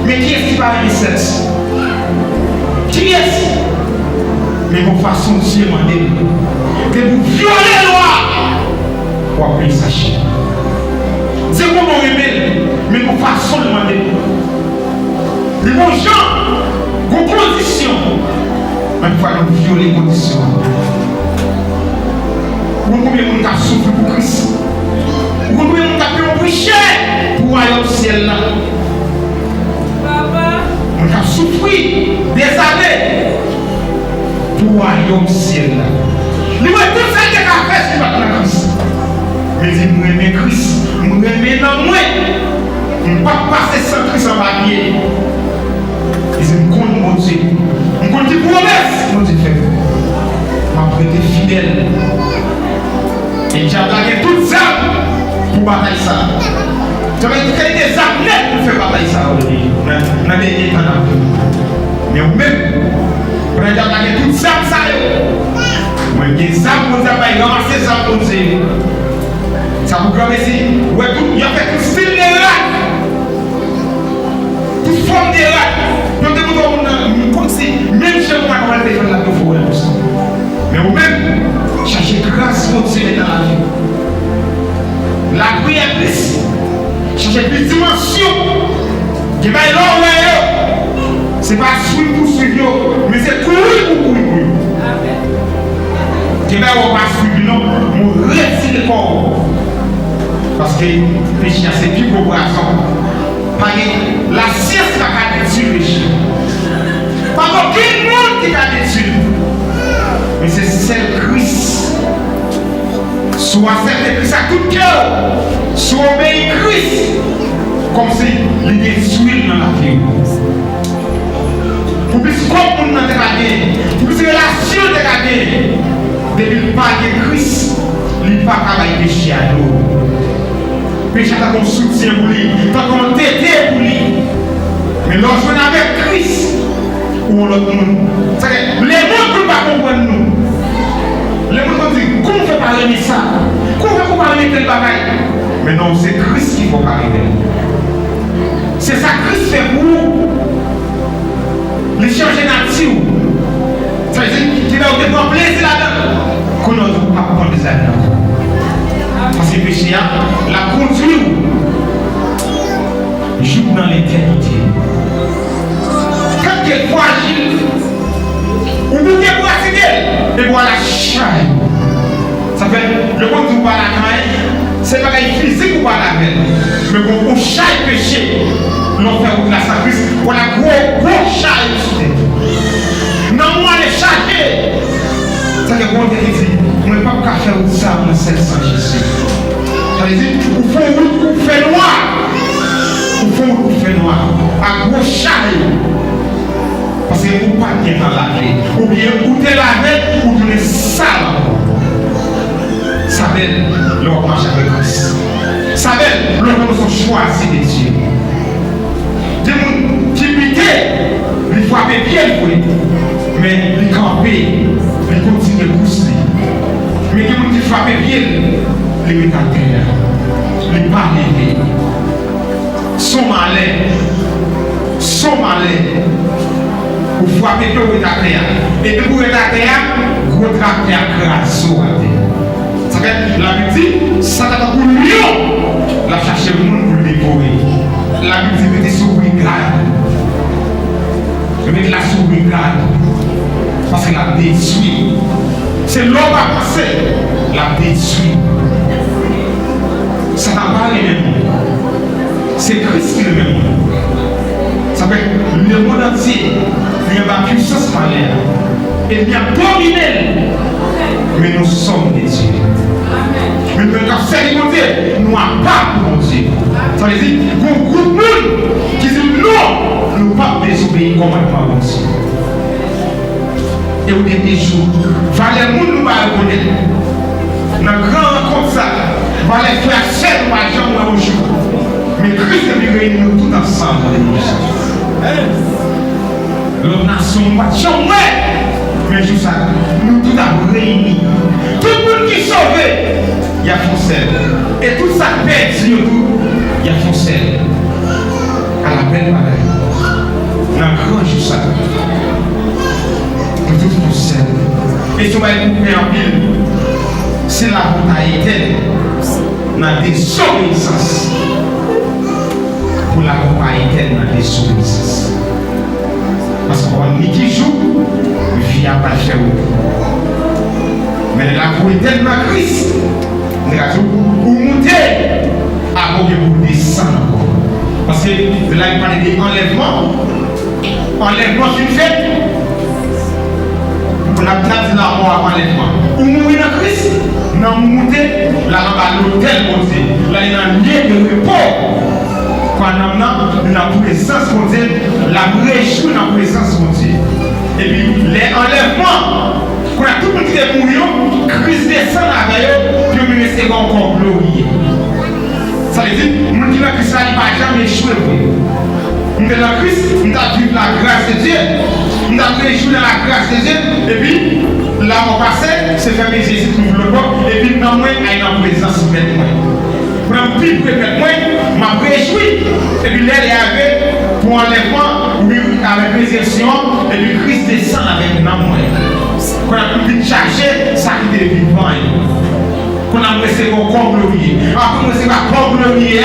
men kiyès ki pa renmen sèks? Kiyès? Men gon fason Dye mande l. Depi w vyole lwa, w ap peye sa chè. Dye gon bon renmen l, men gon fason l mande l. Li gon jan, gon kondisyon. Men pafwa nou vyole kondisyon an. Ou konn konbyen moun k ap soufri pou Kris? Ou konn konbyen moun k ap peye yon pri chè pou wayòm syèl la? Moun k ap soufri dezane pou wayòm syèl la. Li wè tout sa l te ka fè si li pa t nan Kris. Men li di, "M renmen Kris, m renmen nanm mwen, m p ap pase san Kris anba pye." Li di, "M konn Bondye, m konn ki pwomès Bondye fè m, m ap rete fidèl." E dyab la gen tout zam pou batay sa a. Dyab la gen tout kalite zam nèt pou fè batay sa a, wi, nan, nan dènye tan n ap viv. Men ou menm, pandan dyab la gen tout zam sa yo, mwen gen zam Bondye ap bay, ranmase zam Bondye yo. Sa pou granmesi, ou wè tout, y ap fè tout stil de rad. Tout fòm de rad. Yo te montre w moun nan, kòmsi, menm jan ou pa konprann te fè l la, yo fè w wè l konsa. Men ou menm, chache gras Bondye met nan lavi w. Lapriyè plis, chache plis dimansyon. Gen bagay lè w wè yo, se pa swiv pou swiv yo, men se kouri pou kouri pou yo. Gen bagay w pa swiv li non, men w retire kò w. Paske peche a se pi gwo pwazon. Pa gen, lasyans pa ka detwi peche. Pa gen okenn moun ki ka detwi l. Men se sèl Kris. Si w aksepte Kris ak tout kè w, si w obeyi Kris, kòmsi li gen swil nan lavi w. Pou plis kòb moun nan te ka genyen, pou plis relasyon l te ka genyen, depi l pa gen Kris, li pa ka bay peche a do. Peche a tankou yon soutyen pou li, tankou yon tete pou li. Men lè w jwenn avèk Kris, ou yon lòt moun. Sa fè, lemonn pou l pa konprann nou. Lemonn konn di, "Kòman w fè pa renmen sa? Kòman w fè pou w pa renmen tèl bagay?" Men non, se Kris ki fè w pa renmen l. Se sa Kris fè pou ou. Li chanje nati w. Sa vle di, ki lè w te pran plezi ladan l, kounye a w di w p ap pran plezi ladan l ankò. Paske peche a, l ap kondui w jouk nan letènite. Gad ki frajil. Ou bouke pratike l, epi w al ak chay ou. Sa fè, lè Bondye di w pale ak anyen, se bagay fizik ou pale avè l. Men gon gwo chay peche, lè w fè wout la san Kris, w al ak gwo, gwo chay ou sou tèt ou. Nanm ou ale chaje. Sa fè Bondye ki di, "Mwen p ap ka fè wout sa a, mwen sèl san Jezi." Sa vle di, ou fè wout ou fè nwa. Ou fè wout ou fè nwa. Ak gwo chay. Paske ou pa t gentan lave. Oubyen ou te lave, ou tounen sal ankò. Sa bèl lè w ap mache avèk Kris. Sa Abèl, lòt moun se chwazi de Dye. Gen moun ki bite, li frape pye l vre, men li kanpe, li kontinye kous li. Men gen moun ki frape pye l, li ret atè a, li pa leve. Son malè, son malè. Ou frape pye w ret atè a. E depi w ret atè a, gwo traktè a kraze w atè. Sa fè, Labib di, Satan tankou lyon, l ap chache moun pou l devore. Labib di, mete sou brigad. Mete la sou brigad. Paske l ap detwi. Se lè w pa panse, l ap detwi. Satan pa renmen moun. Se Kris ki renmen moun. Sa fè, lemonn antye, li anba pwisans malè a. Ènmi ap domine l. Men nou sòm de Dye. Men nou menm k ap sèvi Bondye, nou apa pou Bondye. Sa vle di, gon gwoup moun ki di non, nou p ap dezobeyi kòmandman Bondye. E yon dènye jou, valè moun nou pa rekonèt. Nan gran rankont sa, valè frè ak sè nou pa janm wè yon jou. Men Kris te vin reyini nou tout ansanm nan legliz sa. Lòt nasyon nou pa t janm wè. Men jou sa, nou tout ap reyini. Tout moun ki sove, y ap fè yon sèl. E tout sa k pèdi yo tou, y ap fè yon sèl. Ala bèl bagay! Nan gran jou sa, nou tout pou sèl. E se yon bagay pou pè anpil. Se la pou ta etèn nan dezobeyisans. Pou la pou pa etèn nan dezobeyisans. Paske w konn ni ki jou vi a pral fè wout. Men lè la pou etèn nan Kris, m te ka di w, ou moute, apre w gen pou w desann ankò. Paske lè la li pale de anlèvman, anlèvman fin fèt. N ap, n ap di lanmò ap anlèvman. Ou mouri nan Kris, nanm ou moute, l al anba lotèl Bondye. L ale nan lye de repo. Kwa nanm nan, li nan prezans Bondye, l ap rejwi nan prezans Bondye. Epi, lè anlèvman, kounye a tout moun ki te mouri yo, Kris desann avè yo, pou yo vin resevwa yon kò gloriye. Sa vle di, moun ki nan Kris la, li pa janm echwe vre. M te nan Kris, m t ap viv la grâce de Dieu, m t ap rejwi nan la grâce de Dieu, epi lanmò pase, se fèmen zye isit, louvri lòt bò, epi nanm mwen al nan prezans Mèt mwen. Pandan m pi pre Mèt mwen, m ap rejwi, epi lè lè a rive pou anlèvman, wi, avèk rezirèksyon an, epi Kris desann avèk nanm mwen. Kounye a m vin chache sa ki te vivan yo. Kounye a m resevwa kò gloriye. Apre m resevwa kò gloriye a,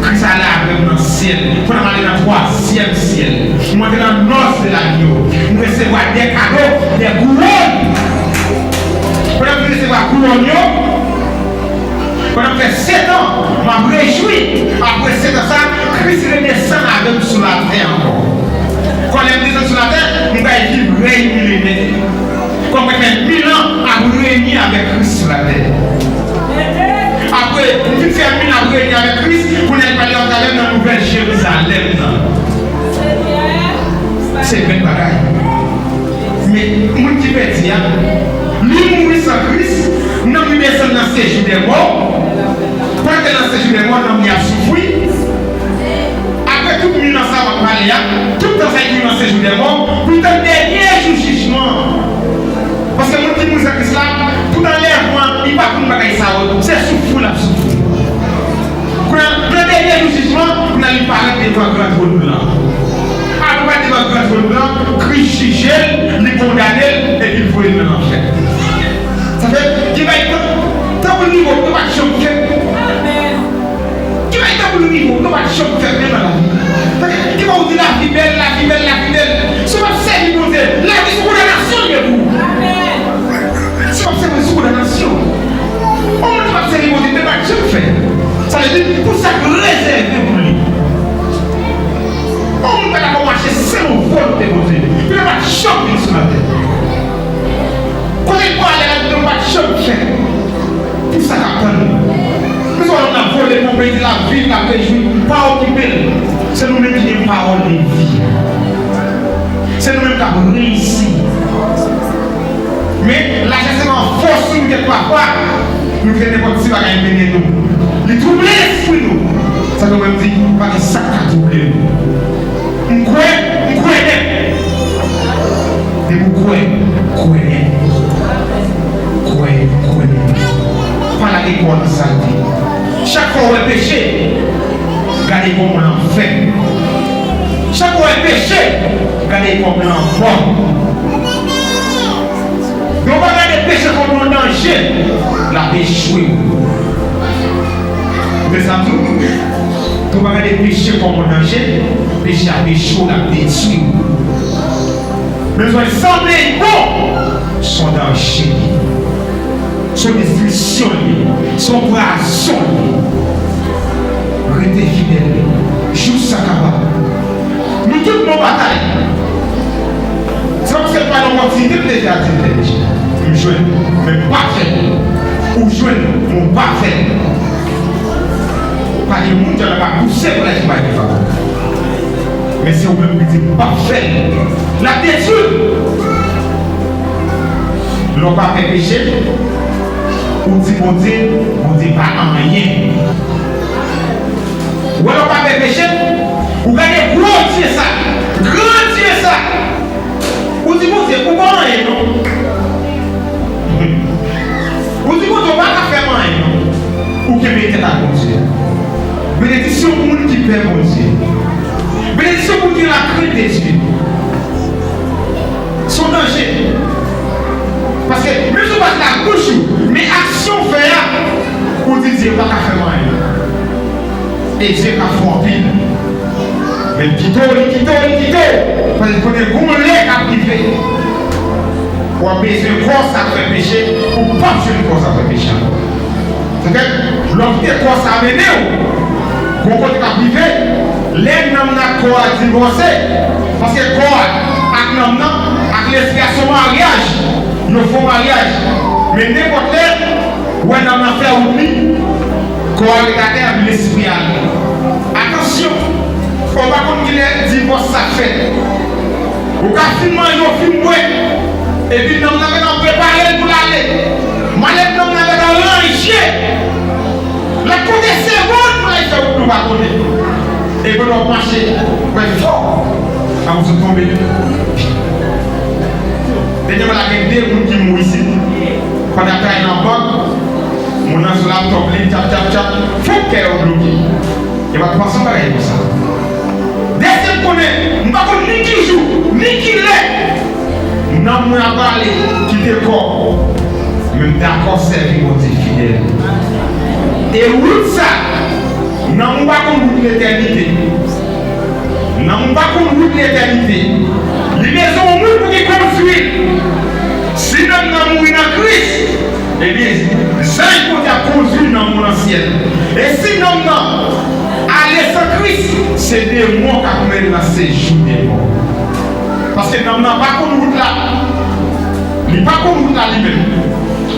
Kris ale avè m nan syèl. Kounye a m ale nan twazyèm syèl. M antre nan nòs de lagno. M resevwa de kado, de kouwòn. Kounye a m vin resevwa kouwòn yo. Pandan m fè setan, m ap rejwi. Apre setan sa, Kris redesann avè m sou latè ankò. Kòm lè m desann sou latè, m pral viv rèy milenè. Kòm mwen fè mil an ap reyini avèk Kris sou latè. Apre m fin fè mil an ap reyini avèk Kris, kounye a li pale ankò avè m nan Nouvèl Jerizalèm nan. Se bèl bagay. Men, moun ki pèdi a, li mouri san Kris, nanm li desann nan sejou dè mò. Pandan l nan sejou dè mò, nanm li ap soufri. Apre tout mil an sa w ap pale a, tout tan sa li nan sejou dè mò, pou l tann dènye jou jijman an. Paske moun ki mouri san Kris la, tout anlèvman, li pa konn bagay sa yo, se soufri l ap soufri. Kounye a, nan dènye jou jijman, kounye a li parèt devan gran twòn blan. Apre parèt devan gran twòn blan, Kris jije l, li kondane l, epi l voye l nan lanfè. Sa fè, gen bagay tan, tan pou l rive w, yo pa t janm fèt. Gen bagay tan pou l rive w, yo pa t janm fèt menm nan lavi. Sa fè, gen bagay ou di lavi bèl, lavi bèl, lavi bèl. Si w p ap sèvi Bondye, lavi sou kondanasyon l ye pou ou. Si w p ap sèvi sou kondanasyon. Yon moun ki p ap sèvi Bondye, men pa t janm fèt. Sa vle di, pou sa k rezève pou li. Yon moun pa dakò mache selon volonte Bondye, men pa t janm vin sou latè. Kote l prale a, men pa t janm fèt. Pou sa k ap tann li. Men se yon nonm k ap vole, ponpe, di l ap viv, l ap rejwi, pa okipe l. Se nou menm ki gen pawòl de vi. Se nou menm k ap reyisi. Men, lachè se yon fòs nou gen pafwa. Nou fè nenpòt ti bagay mennen nou. Li twouble lespri nou. Sa fè mwen m di, pa gen sa k ka twouble nou. M kwè, m kwè nèt. Depi w kwè, kwè nèt. Kwè, kwè nèt. Pa lage kò w nan salte. Chak fwa w wè peche, gade kòman l anfèm. Chak fwa w wè peche, gade kòman l anmò. Depi w pa gade peche kòm yon danje, l ap echwe w. Ou tande sa m di w? Depi w pa gade peche kòm yon danje, peche ap echwe w, l ap detwi w. Bezwen sanble l bon, s on danje li ye. S on destriksyon li ye. S on pwazon li ye. Rete fidèl jouk sa kapab. Nou tout nan batay. Se pa paske l pa nan opòtinite m te di a di l te deja. M jwenn, men m pa fè l. Ou jwenn, men w pa fè l. Pa gen moun ki ap pouse pou lèzim pa gen favè. Men se ou menm ki di m p ap fè l. L ap detwi w. Lè w pa fè peche, ou di Bondye, Bondye pa anyen. Ou wè lè w pa fè peche, ou gade gwo Dye sa, gran Dye sa. Ou di Bondye, ou pa anyen non. Ou di Bondye, ou pa ka fè m anyen non. Ou kenbe tèt ak Bondye. Benediksyon pou moun ki pè Bondye. Benediksyon pou moun ki gen lakrent de Dye. S on danje. Paske menm si w pa t la bouch ou, men aksyon w fè a, ou di Dye pa ka fè m anyen. E Dye ka fè w anpil. Men l kite w, li kite w, li kite w. Paske konnen gon lè k ap rive. W ap bezwen kò sa k fè peche, ou p ap jwenn kò sa k fè peche ankò. Sa fè, lè w kite kò sa mennen w, gon kote k ap rive, lè nanm nan ak kò a divòse, paske kò a ak nanm nan ak lespri a se yon maryaj, yo fè yon maryaj. Men nenpòt lè, ou wè nanm nan fè wout li, kò a ret atè, epi lespri a ale. Atansyon, ou pa konn kilè divòs sa fèt. Ou ka fin manje, ou fin bwè, epi nanm nan gentan prepare l pou l ale. Malèt nanm nan gentan ranje. L ap konte segonn pou l al fè wout nou pa konnen. E pandan w ap mache, ou wè fò, a ou sot tonbe. Dènyèman la gen de moun ki mouri isit. Pandan y ap travay nan bank, moun nan sou laptòp li, tchap, tchap, tchap, fòk kè yo bloke. Yo pa t panse yon bagay konsa. Deske m konnen, m pa konn ni ki jou, ni ki lè nanm mwen ap ale kite kò, men m dakò sèvi Bondye fidèl. E wout sa, nanm ou pa konn wout letènite. Nanm ou pa konn wout letènite. Li bezwen yon moun pou ki kondwi l. Si nanm nan mouri nan Kris, ebyen, zanj Bondye ap kondwi nanm ou nan syèl. E si nanm nan ale san Kris, se demon k ap mennen l nan sejou de mò. Paske nanm nan pa konn wout la. Li pa konn wout la li menm.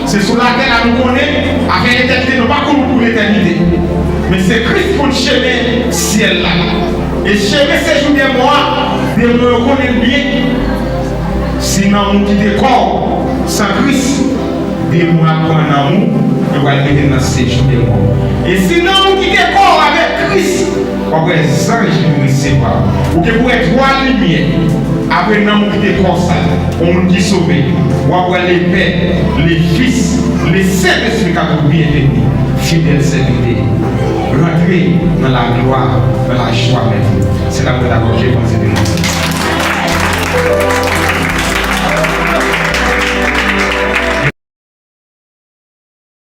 Se sou latè la nou konnen, afè etènite, nou pa konn wout pou letènite. Men se Kris ki konn chemen syèl la. E chemen sejou de mò a, demon yo konnen l byen. Si nanm ou kite kò w san Kris, demon ap pran nanm ou, yo pral mete l nan sejou demon. E si nanm ou kite kò w avèk Kris, w ap wè zanj vin resevwa w. Ou gen pou wè twa limyè. Apre nanm ou kite kò sa, yon moun ki sove, w ap wè le Pè, le Fis, le Sentespri k ap di w byenveni, fidèl sèvitè. Rantre nan laglwa, nan lajwa mèt ou. Se la mwen dakò ke Bondye beni.